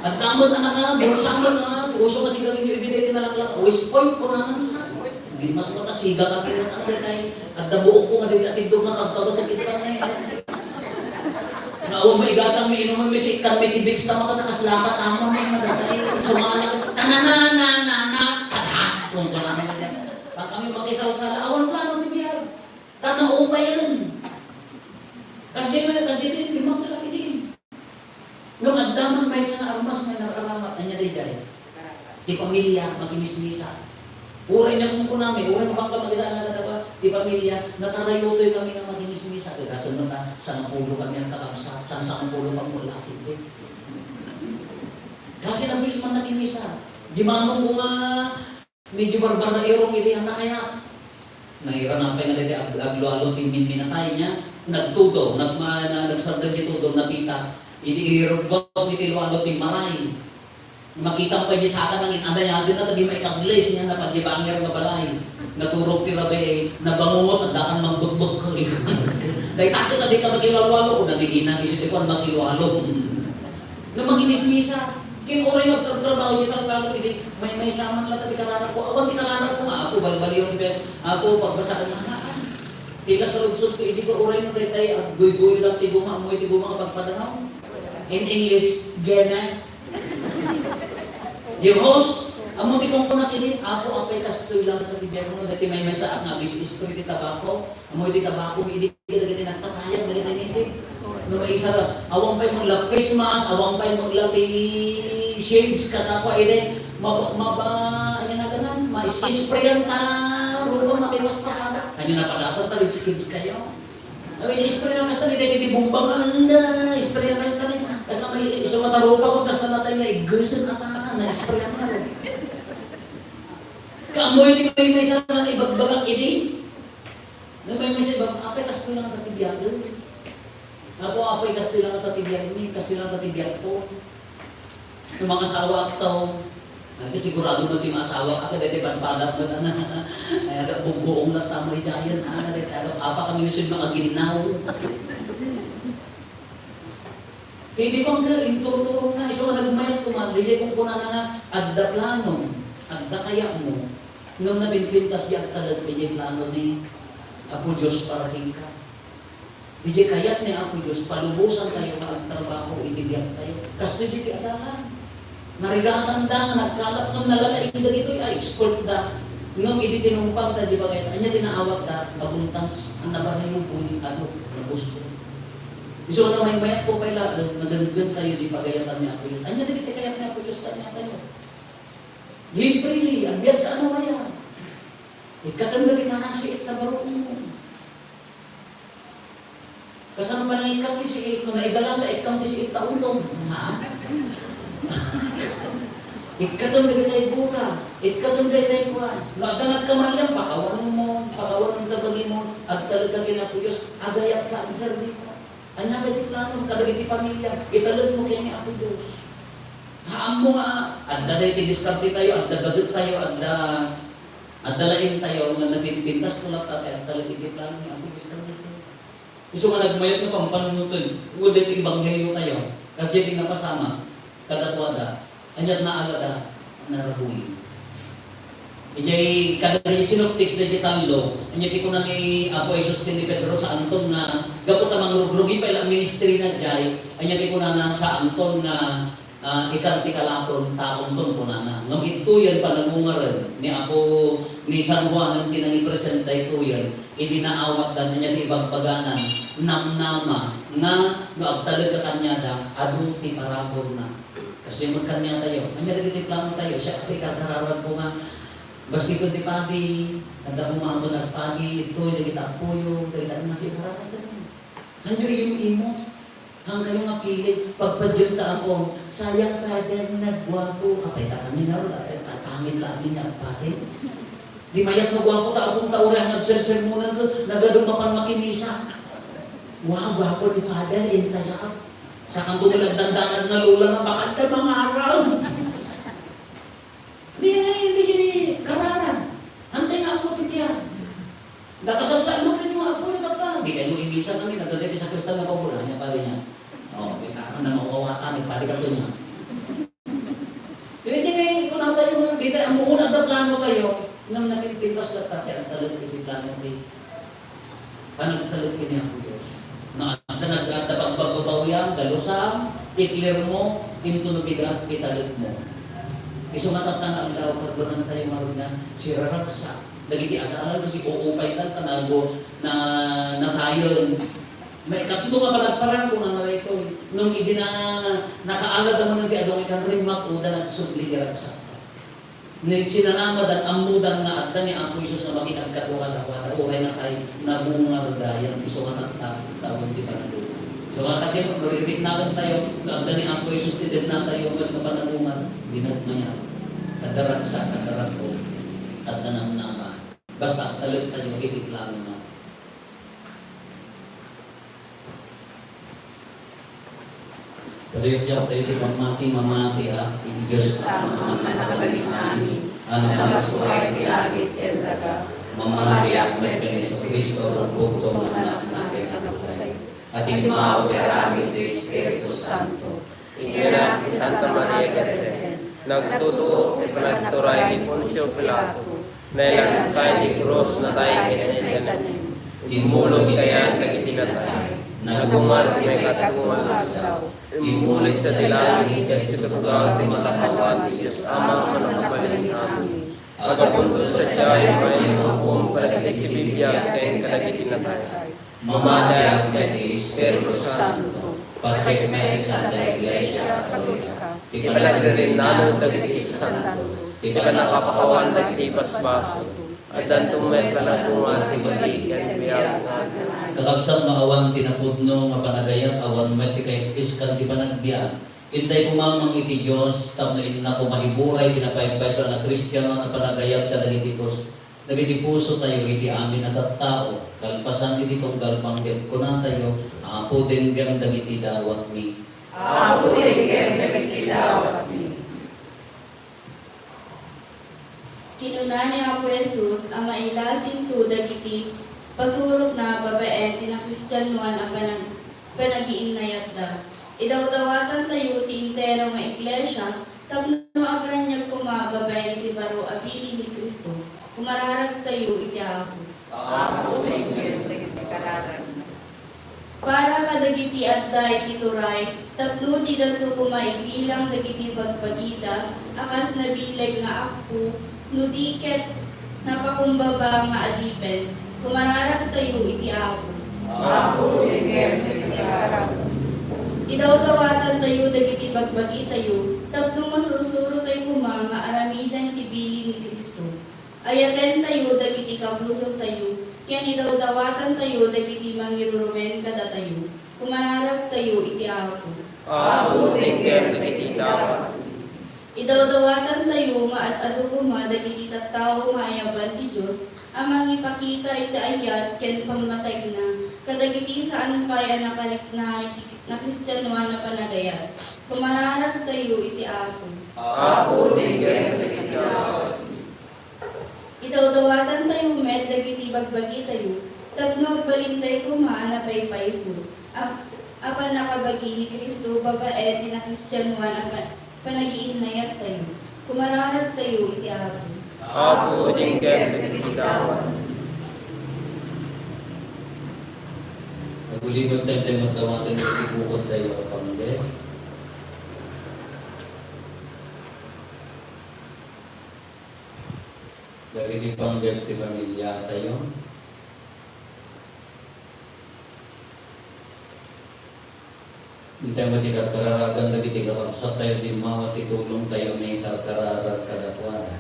adda met a naka, bulsa met a, uso nga sigarilyo idi daytoy nalaklak. West Point, kunanansa. Di mas makasiga ka, pero ano, daytoy, adda buok ko nga daytoy, atiddog na kabkabat, nakita na, eh. Nga awan maigatang mi inuman, mi ti ikkan, mi ti Vicks, ta makatakas lakat, ama, mi nga daytoy, sumala, tananananana, kada, kung kunana nga dyan. Pag kami makisalsala, awan plano ti biag. Ta naupayen. Kasdiay, kasdiay, di man pala idi. Ngem adda man maysa nga armas nga inar-aramat, ania daydiay? Ti pamilia, makimismisa. Uray nga kunkunami, uray mapangkamagisaan nga kadapa, ti pamilia, natarayotoy kami nga makimismisa. Kagasen met ta, sangapulo kami a kakabsat, sangapulo kami a laki. Kasi nabis man nakimisa. Di manong ko nga, medyo barbarnairong iti anak kaya. Naira na pay nga daydi ag-, aglualo ti minminatay niya. Nagtudo, nagma-, na-, nagsardeng ti tudo, napita. Idi irugwat iti lualo ti maray. Makita pay di saka nangin-adayaden na, ta di maikaglis niya, napagibangir nga balay. Naturog ti rabii, nabangungot, adda kan mangbegbekkel. Dayta ket, adi ka makilualualo, o nagigina, isu ti kuan, makilualo. No mangimismisa, ken uray magtratrabaho, di taltalon, idi maymaysa man la ti kararagko. Awan ti kararagko nga, Apo, balbaliwen pay, Apo, pagbasaan, haan. Ti kasaludsodko, idi ba uray no daytay, agguyguyo lang ti guma, ammoy ti guma nga pagpadanaw. In English, gene. Dios, ammo ti kunkunak idi, Apo, apay kastoy lang ti biagmo, daytoy maymaysaak nga agis-spray ti tabako. Ammoy ti tabako, idi kadagiti nagtatayab dagiti native. No maisarag, awan pay met la face mask, awan pay met la ti shades, kadakua idi, maba-, maba-, ania nga ganan, ma-sprayan ta, ruba, makipaspasada. Ania, napadasar ta, rich kids kayo. Ay, spray na kasta, di tayo di bomba nga, anda, spray na kasta ni. Kasta may, isu nga ta ruba, kung kasta na tayo, naigesen ata, na-spray na. Kaammoy ti maymaysa nga ibagbagak idi. Nga maymaysa ibag-, apay, kastoy lang ta ti biag. Apo, apay, kastoy lang ta ti biag mi, kastoy lang ta ti biag ko. No mangasawaak ta, ay, sigurado man ti maasawaak, daytoy badbadak met, ay, aga bugbuong lang ta, maydiayen, ah, daytoy aga, apa kami nga sud nga aginnaw. Kaya di ba nga inturturong na, isu nga nagmayat koma, daydiay kunkunana nga, adda plano, adda kayatmo, ngem napinpintas di agtalek idiay plano ni Apo Dios para kenka. Idiay kayat ni Apo Dios, palubosantayo nga agtrabaho iti biagtayo. Kastoy ditoy adalan. Narigatanda nga nagkalap ngem nalalaing dagitoy a expert da. Ngem idi tinungpalda di bagayda, ania ti naawatda? Mabuntang a nabarayo boy, adu, nga gusto. Isu nga maymayatko pay laeng, nadengdengtayo di pagayatan ni Apo Dios. Ania dagiti kayat ni Apo Dios kaniatayo? Live freely, agbiagka a namayat. Ikkaten dagiti nasiit a baruongmo. Kasano panangikkat ti siit? No naidalanda, ikkam ti siit ta ulom. Ha? Ikkaten dagiti gura, ikkaten dagiti kuan. No adda nagkamalian, pakawanenmo, pakawanen ta bagimo, agtalek ka ken Apo Dios, agayat ka, agserbi ka. Ania pay ti plano kadagiti pamilya? Italekmo ken ni Apo Dios. Haanmo nga adda daytoy diskarte tayo, adda gaget tayo, adda, adda laing tayo nga napinpintas ko latta ti agtalek iti plano ni Apo Dios kadagitoy. Isu nga nagmayat nga pampanunoten, wen daytoy ebanghelio tayo. Kasdiay ti napasamak kadakuada, ania ti naalada? Narabuy. Idiay kadagiti sinoptics dagiti tallo, ania ti kuna ni Apo Jesus ken ni Pedro? Saanton nga, gapu ta mangrugrugi pay la ministry na diay, ania ti kunana? Saanton nga, ah, ikan ti kalakon, taonton kunana. Ngem ittoyen panagungaren ni Apo, ni San Juan ti nangipresenta ittoyen. Idi naawatdan, ania ti ibagbagana? Namnama nga no agtalek ka kaniada, adu ti paraburna. Kasdiay met kaniatayo, ania dagiti plano tayo? Siak ti ikarkararagko nga basiten ti padi, adda koma met agpadi, ittoy dagiti appoyo, dagiti ania ti ikararagko. Ania iyong imo? Hangkayo nga feeling, pagpadiekta, Apo, sayang, Father, nagguapo. Apay ta kami na, apay ta pangit la amin nga agpadi. Di mayat nga guapo ta, Apo, ta uray nagsersermonan ket nagadu mapan makimisa. Wow, guapo ni Father, intayab. Sakanto met la agdandanag nga lola nga baka adda mangarang. Di, di, di, kararan. Antay nga ammo ti biag. Nakasasano kayo nga apo yung kanta. Di kayo imisan kami, nagdadali sa Kristo nga pabulan niya, pare niya. Oh, may kaka na mauawatan, may pare ka to niya. Di, di, di, kung ang tayo nga, di tayo, ang muunat na plano tayo, nang napipintas ka, pati ang talag, di plano, di. Panagtalek ken ni Apo Dios. No, adda nag-, adda pagbababawian, dalusam, iklirmo, inton no bigat, italekmo. Isu nga tatta nga aldaw, kagbanan tayo nga rugnan, siraragsak. Dagiti adalan kasi uupay tan, tanago, na, natayen. Maikatlo nga palagparan, kunana daytoy. Nung idi na, nakaalad naman ng di adong ikan rimmak, uda nagsubli, iragsak. Ni sinanamadan, ammodan nga adda ni Apo Jesus nga makikagkadua kadakuada, uray natay, nabunga dayta, isu nga tatta, tawen ti panagduma. So, nga kasi, no, ririknaen tayo, no, adda ni Apo Jesus ti dagna tayo, met nga panagduma, binagmayan. Adda ragsak, adda ragsak, adda namnama. Basta, agtalek tayo, iti plano na. Kadayagyo tayo ti pammati, mamati, a, iti Dios Ama a nangngalangitan, a naparsuay ti langit ken daga. Mamatiak met ken Jesu-Cristo, a bugtong nga Anakna ken napatay, a timmao ti aramid ti Espiritu Santo. Innak ti Santa Maria ket Birhen. Nagtutuok ti panagturay ni Poncio Pilato. Nailansay ti krus, natay ken naitganem. Immulog iti ayan dagiti natay. Nagungar ti maikatlo nga aldaw. Immulog sadi langit ket situtugaw ti makatawan ti Dios Ama a Mangbalin-amin. Agabunto sadiay, maymaysa nga ukom kadagiti sibibiag ken kadagiti natay. Mamatiak met ti Espiritu Santo. Patiek met ti Santa Iglesia Katolika. Ti panagririnnanon dagiti sasanto. Ti panagkapakawan dagiti basbasol. Addanto met panagduma ti bagi ken biag nga agnanayon. Kakabsat, no awan ti napudno nga panagayat, awan met ti kais-iskan ti panagbiag. Intay koma mangiti Dios, tapno innak koma iburay ti napaypayso a Kristiano a panagayat kadagiti pus-, dagiti pusotayo iti amin a tattao, kalpasan iti tunggal panggep, kunatayo, Apo, denggem dagiti dawatmi. Apo, denggem dagiti dawatmi. Kinuna ni Apo Jesus a mailasinto dagiti pasurotna babaen ti nakristianoan a panag-, panagiinnayatda. Idawdawatantayo ti entero nga iglesia tapno agraniag koma babaen iti baro a bilin ni Cristo. Kumararagtayo iti Apo. Apo, denggem dagiti kararagmi. Para kadagiti adda iti turay, tapno didanto koma ibilang dagiti bagbagida a kas nabileg nga appo, no di ket napakumbaba nga adipen, kumararagtayo iti Apo. Apo, denggem dagiti kararagmi. Idawdawatantayo dagiti bagbagitayo, tapno masursurotay koma nga aramiden ti bilin ni Cristo. Ayatentayo dagiti kabusortayo, ken idawdawatantayo dagiti mangirurumen kadatayo. Kumararagtayo iti Apo. Apo, denggem dagiti dawatmi. Idawdawatantayo nga ad-adu koma dagiti tattao nga ayaban ti Dios a mangipakita iti ayat ken pammatayna kadagiti saan pay a nakarikna iti nakristianoan a panagayat. Kumararagtayo iti Apo. Apo, denggem dagiti dawatmi. Idawdawatantayo met dagiti bagbagitayo, tapno agbalintay koma a napaypayso, a, A pannakabagi ni Cristo babaen ti nakistianoan a pa-, panagiinnayat tayo. Kumararag tayo iti Apo. Apo, denggen dagiti dawat. Agulimen tayo, tayo magdawaten iti bukod tayo a panggep. Dagiti panggep ti pamilya tayo. Intay met ti karkararagan dagiti kakabsat tayo, dimmawa ti tulong tayo nga ikarkararag kadakuada.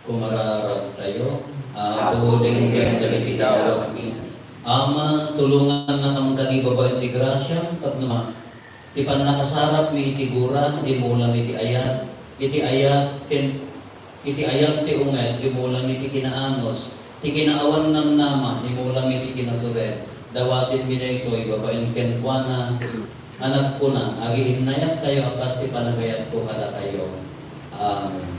Kumararag tayo. Apo, denggen dagiti dawatmi. Ama, tulongannakam kadi babaen ti grasiam tapno ma-, ti pannakasarapmi iti gura, imulam iti ayat, iti ayat ken Iti ayat ti unget, imulam iti kinaanus, ti kinaawan namnama, imulam iti kinatured. Dawatenmi daytoy babaen kenkuana a nagkuna, agiinnayatkayo a kas ti panagayatko kadakayo. Amen.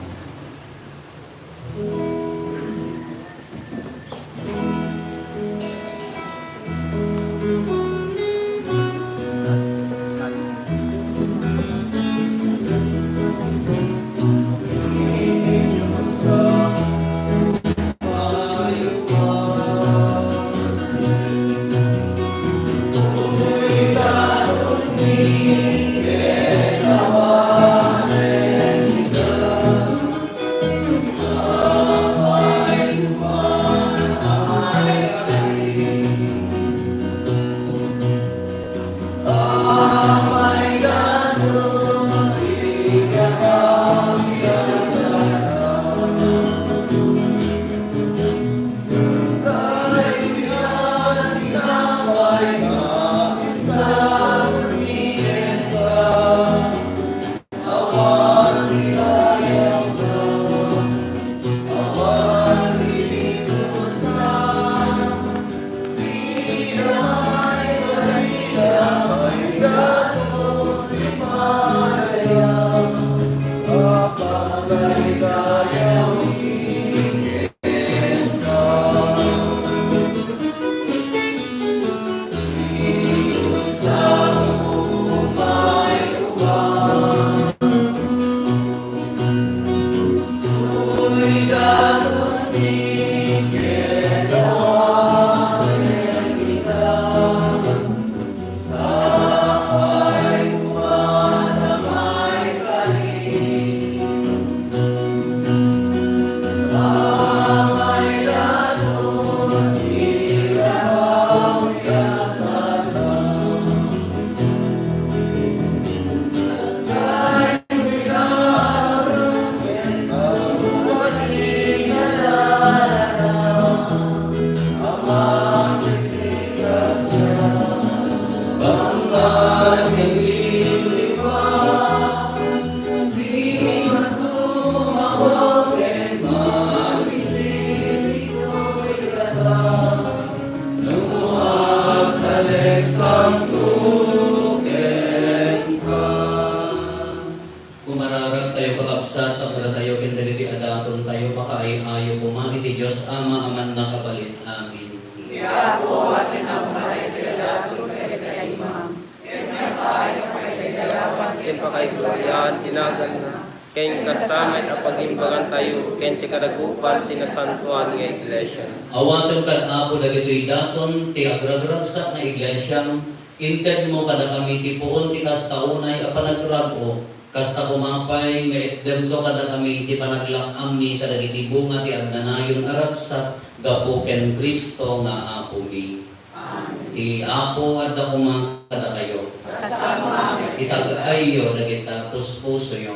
Kumararag tayo, kakabsat, agdatayo ken dagiti adaton tayo, pakaay-ayo koma iti Dios Ama a mannakabalin. Amen. Ni Apo, atin a kumara iti adaton ken iti kaimam, ken makaay a pakaidayawan ken pakaigloriaan ti naganna, ken kasta met a pagimbagan tayo ken ti kadagupan ti nasantoan nga iglesia. Awatem kad Apo dagitoy daton ti agragragsak nga iglesiam, intedmo kadakami ti puon ti kasta unay a panagrag-o, kasta koma pay nga itdemto kadakami ti panaglak-ammi kadagiti bunga ti agnanayon a ragsak gapu ken Cristo nga Apomi. Amen. Ti Apo adda koma kadakayo. Kasama. Itag-ayyo dagiti puspusoyo.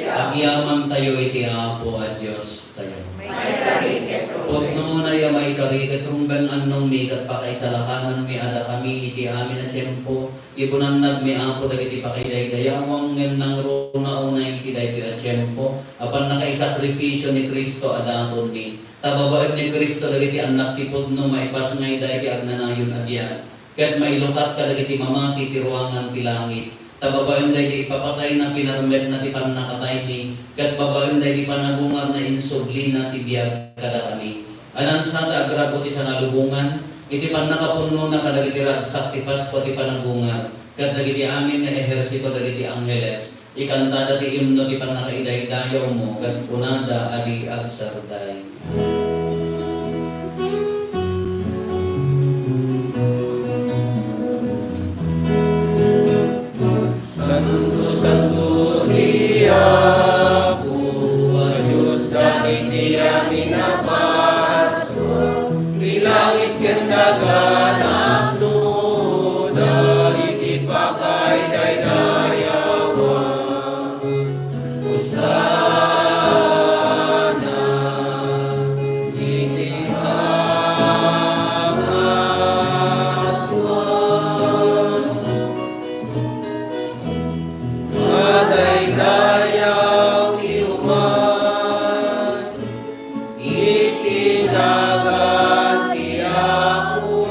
Agyamantayo iti Apo a Diostayo. Maikari ket rumben. Pudno unay a maikari ket rumben, annongmi ket pakaisalakananmi a dakami iti amin a tiempo. Ipunannagmi, Apo, dagiti pakaidaydayawam, ngem nangruna unay iti daytoy a tiempo a pannakaisakripisio ni Cristo a datonmi. Ta babaen ni Cristo dagiti annak ti pudno maipasngay daydi agnanayon a biag, ket mailukat kadagiti mamati ti ruangan ti langit. Ta babaen daydi ipapatayna, pinarmekna ti pannakataymi, ket babaen daydi panagungarna, insublina ti biag kadakami. Anansa ta agrag-o ti sangalubongan, Iti pannakapunnona kadagiti ragsak ti Paskua ti panagungar, ket dagiti amin nga ehersito dagiti angheles, ikantada ti imno ti pannakaidaydayawmo, ket kunada a di agserday. Santo, santo ti Apo a Dios dagiti amin a Pasko, ti langit ken daga napnoda iti pakaidaydayawan. Hosanna iti anghel. Madaydayaw ti umay iti nagan ti Apo.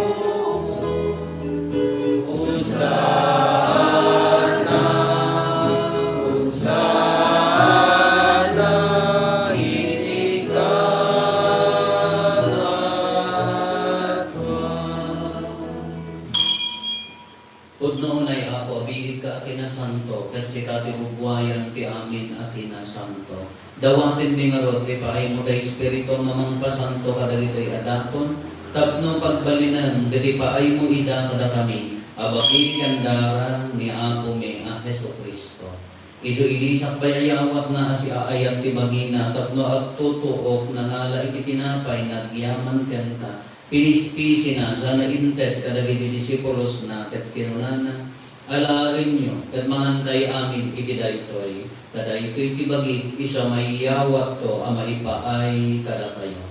Hosanna, Hosanna iti kangatoan. Pudno unay, Apo, a biigka a kinasanto, ket sika ti bubuayan ti amin a kinasanto. Dawatenmi ngarud ti paaymo ti Espiritu a mangpasanto kadagitoy a dakon, tapno pagbalinen dagiti paaymo ida kadakami a bagi ken dara ni Apomi a Jesu-Cristo. Isu idi sakbay a yaawatna a siaayat ti bagina tapno agtutuok, nangala iti tinapay, nagyaman kenka, pinispisina, sana inted kadagiti disipulosna, ket kinunana, "Alaenyo, ket mangantay amin iti daytoy. Ta daytoy ti bagik, isu a maiyawatko a maipaay kadakayo."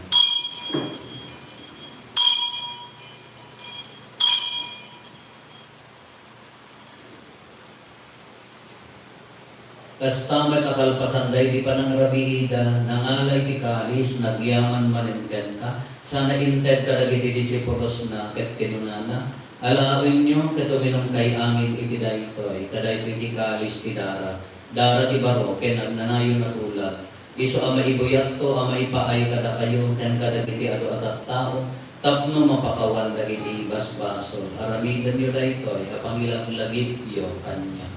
Kasta met a kalpasan daydi panangrabiida, nangala iti kalis, nagyaman manen kenka, sana inted kadagiti disipulosna, ket kinunana, "Alaenyo ket uminumkay amin iti daytoy, ta daytoy ti kalis ti dara, dara ti baro ken agnanayon a tulag, isu a maibuyatko a maipaay kadakayo ken kadagiti adu a tattao, tapno mapakawan dagiti basbasol. Aramidenyo daytoy a pangilaglagipyo kaniak."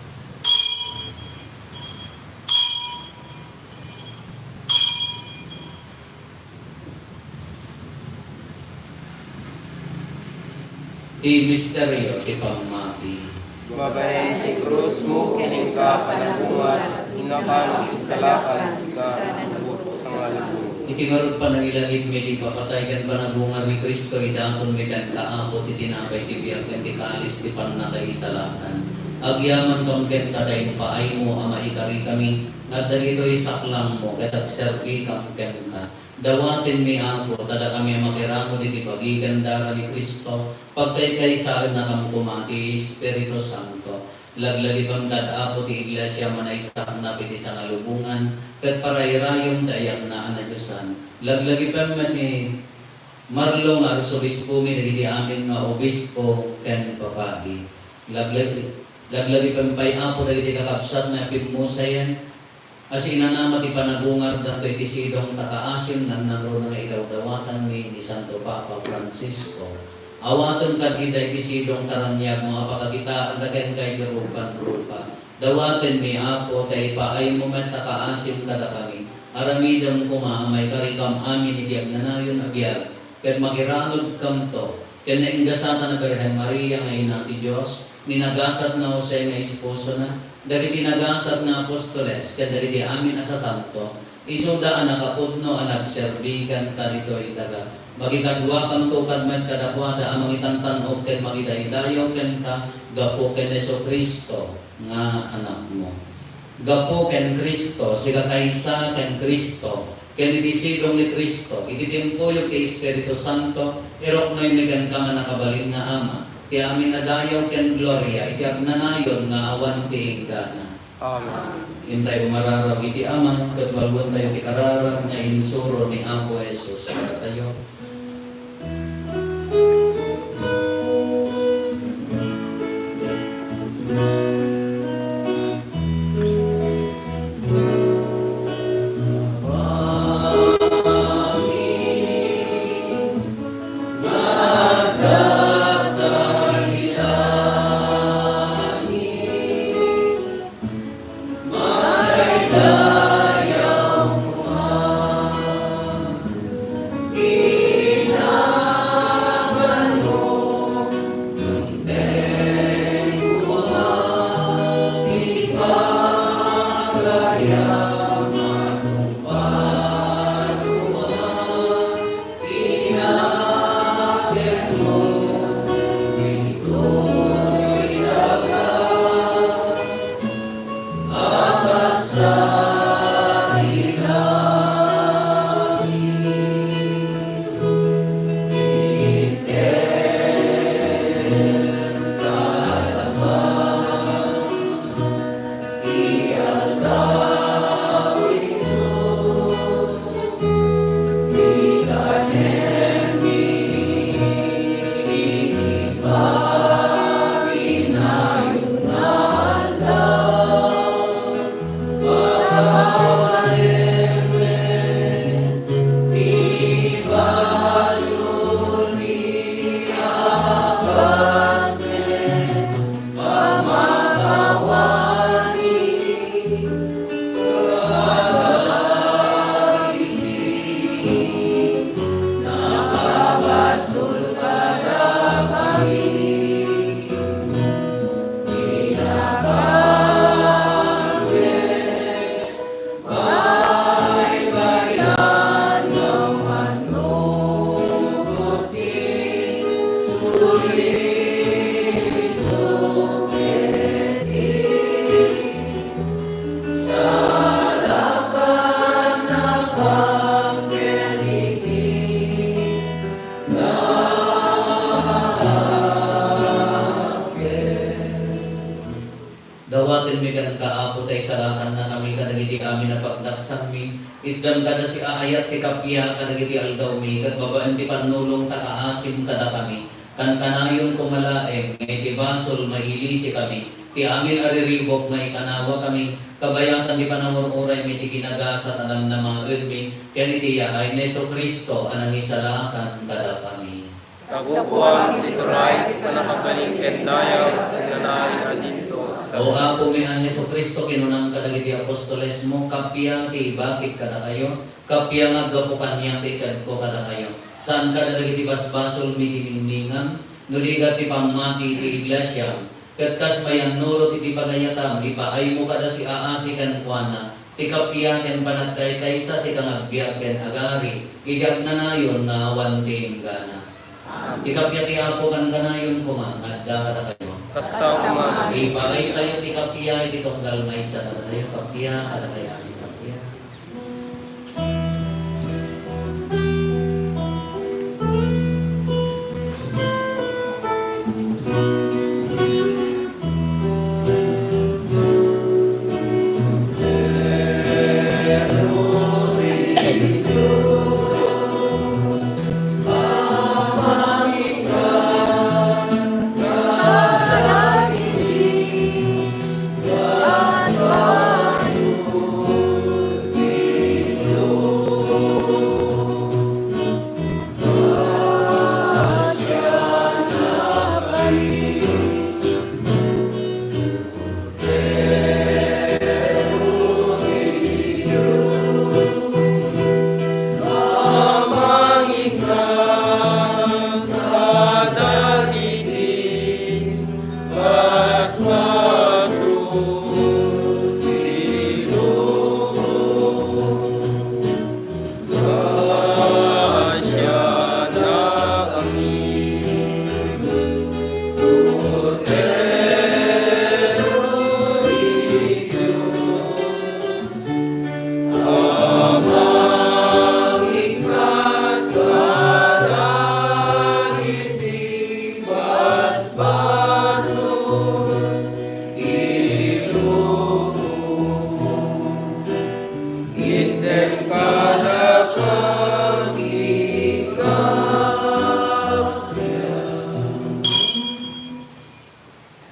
Ti misterio ti pammati. Babaen ti krusmo ken inka panagungar, innapan ti salakan, sika ti nabukos nga lubong. Iti ngarud panangilagipmi ti ipapatay ken panagungar ni Cristo, idatonmi kenka, Apo, ti tinapay ti biag ken ti kalis ti pannakaisalakan. Agyamankam kenka ta impaaymo a maikarikami, nga dagitoy saklangmo ket agserbikam kenka. Dawatenmi, Apo, ta dakami a makiramid iti bagi ken dara ni Cristo, pagkaykaysaennakam koma ti Espiritu Santo. Laglagipem kad, Apo, ti Iglesia a manaysaknap iti sangalubongan, ket parayrayom ti ayamna a nadiosan. Laglagipem met ni Marlo nga arsobispomi dagiti amin nga obispo ken papadi. Laglag-, laglagipem pay, Apo, dagiti kakabsatna a pimmusayen, a sinanama ti panagungardanto iti sidong ta kaasim nanangruna nga idawdawatanmi ni Santo Papa Francisco. Awatem kad ida iti sidong ta raniagmo a pakakitaenda kenka iti rupanrupa. Dawatenmi, Apo, ta ipaaymo met a kaasim kadakami. Aramidem koma a maikarikam amin iti agnanayon a biag, ket makiranudkamto ken naingasatan a Birhen Maria nga Ina ti Dios, ni nagasat nga Jose nga esposona, dagiti nagasat nga apostoles, ken dagiti amin a sasanto, isuda a nakapudno a nagserbi kenka ditoy daga. Makikaduakanto kad met kadakuada a mangitantan-ok ken mangidaydayaw kenka gapu ken Jesu-Cristo nga Anakmo. Gapu ken Cristo, sika kaysa ken Cristo, ken iti sidong ni Cristo, iti timpuyog ti Espiritu Santo, iruknoymi kenka nga nakabalin nga Ama, ti amin a dayaw ken gloria iti agnanayon nga awan ti inggana. Amen. Intay umararag iti Ama, ket balwentayo ti kararag nga insuro ni Apo Jesus kadatayo. Idakkam kada siaayat ti kappia kadagiti aldaw mi, ket babaen ti pannulong ta kaasim kadakami. Kankanayon koma laeng nga iti basol, mailisikami. Ti amin a riribuk, maikanawakami. Kabayatan ti panangur-uray mi iti ginagasat a namnamaenmi, ken iti yaay ni Jesu-Cristo a nangisalakan kadakami. Tagupuam ti turay ti pannakabalin ken dayag ken nanayon a dinto. O Apomi a Jesu-Cristo, kinunam kadagiti apostolesmo, kappia ti ibakik kadakayo, kappia nga aggapu kaniak ti ikadko kadakayo. Saan kadagiti basbasolmi ti ningningam, no di ket ti pammati ti iglesiam. Ket kas mayannurot iti pagayatam, ipaaymo kada siaasi kenkuana ti kappia ken panagkaykaysa, sika nga agbiag ken agari iti agnanayon nga awan ti inggana. Ti kappia ti Apo kankanayon koma nga adda kadakayo. Kasta koma. Ipaaytayo ti kappia iti tunggal maysa kadatayo. Kappia kadatayo. Kappia.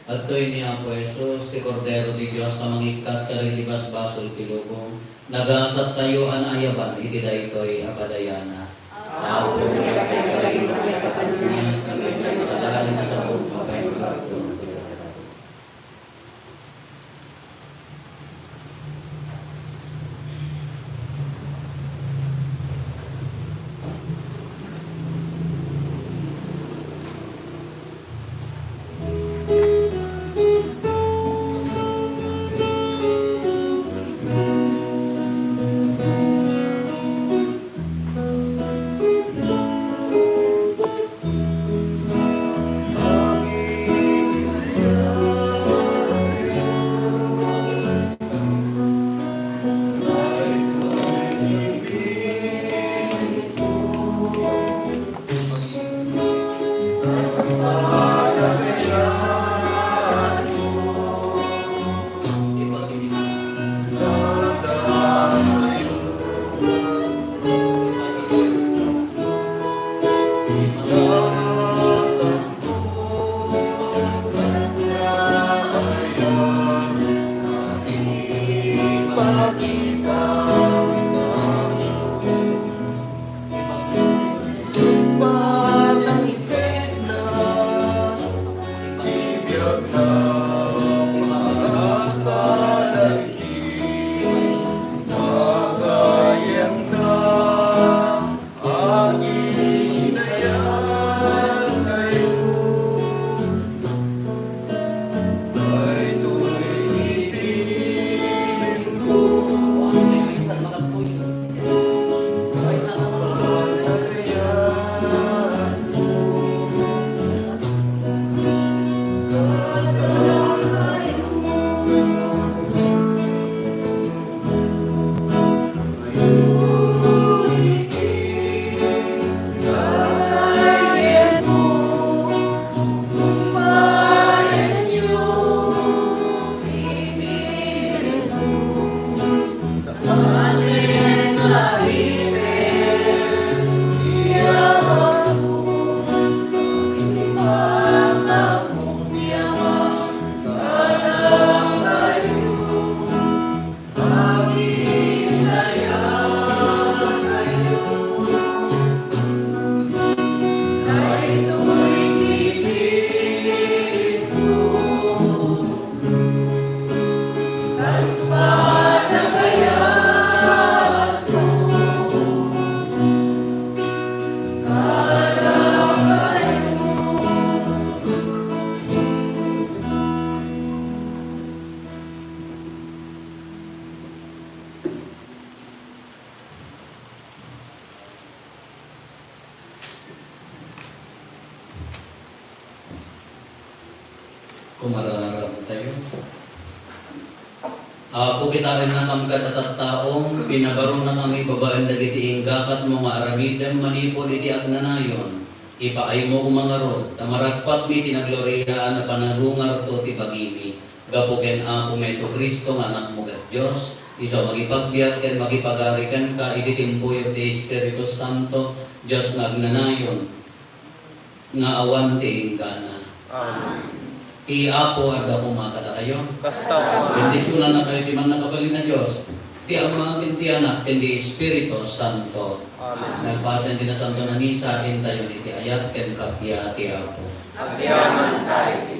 Adtoy ni Apo Jesus, ti Kordero ti Dios a mangikkat kadagiti basbasol ti lubong. Nagasattayo a naayaban iti daytoy a padayana. Apo, diak kayat nga agpakaaddaan, ngem saan nga ibaga, Kumararag tayo. Apo, kitaennakam kad a tattaom, pinabaronnakami babaen dagiti inggakatmo nga aramidem manipud iti agnanayon. Ipaaymo koma ngarud, ta maragpatmi ti nagloriaan a panagungarto ti bagimi. Gapu ken Apomi Jesu-Cristo nga Anakmo ket Dios, isu a mangipagbiag ken mangipagari kenka iti timpuyo ti Espiritu Santo, Dios nga agnanayon, nga awan ti inggana. Amen. Ti Apo adda koma kadatayo. Kasta. Bendisyonan na kayo ti mannakabalin a Dios, ti Ama, ken ti Anak, ken ti Espiritu Santo. Amen. Nagpasen ti Nasantoan a Misa, intayon iti ayat ken kappia ti Apo. Agyaman tayo iti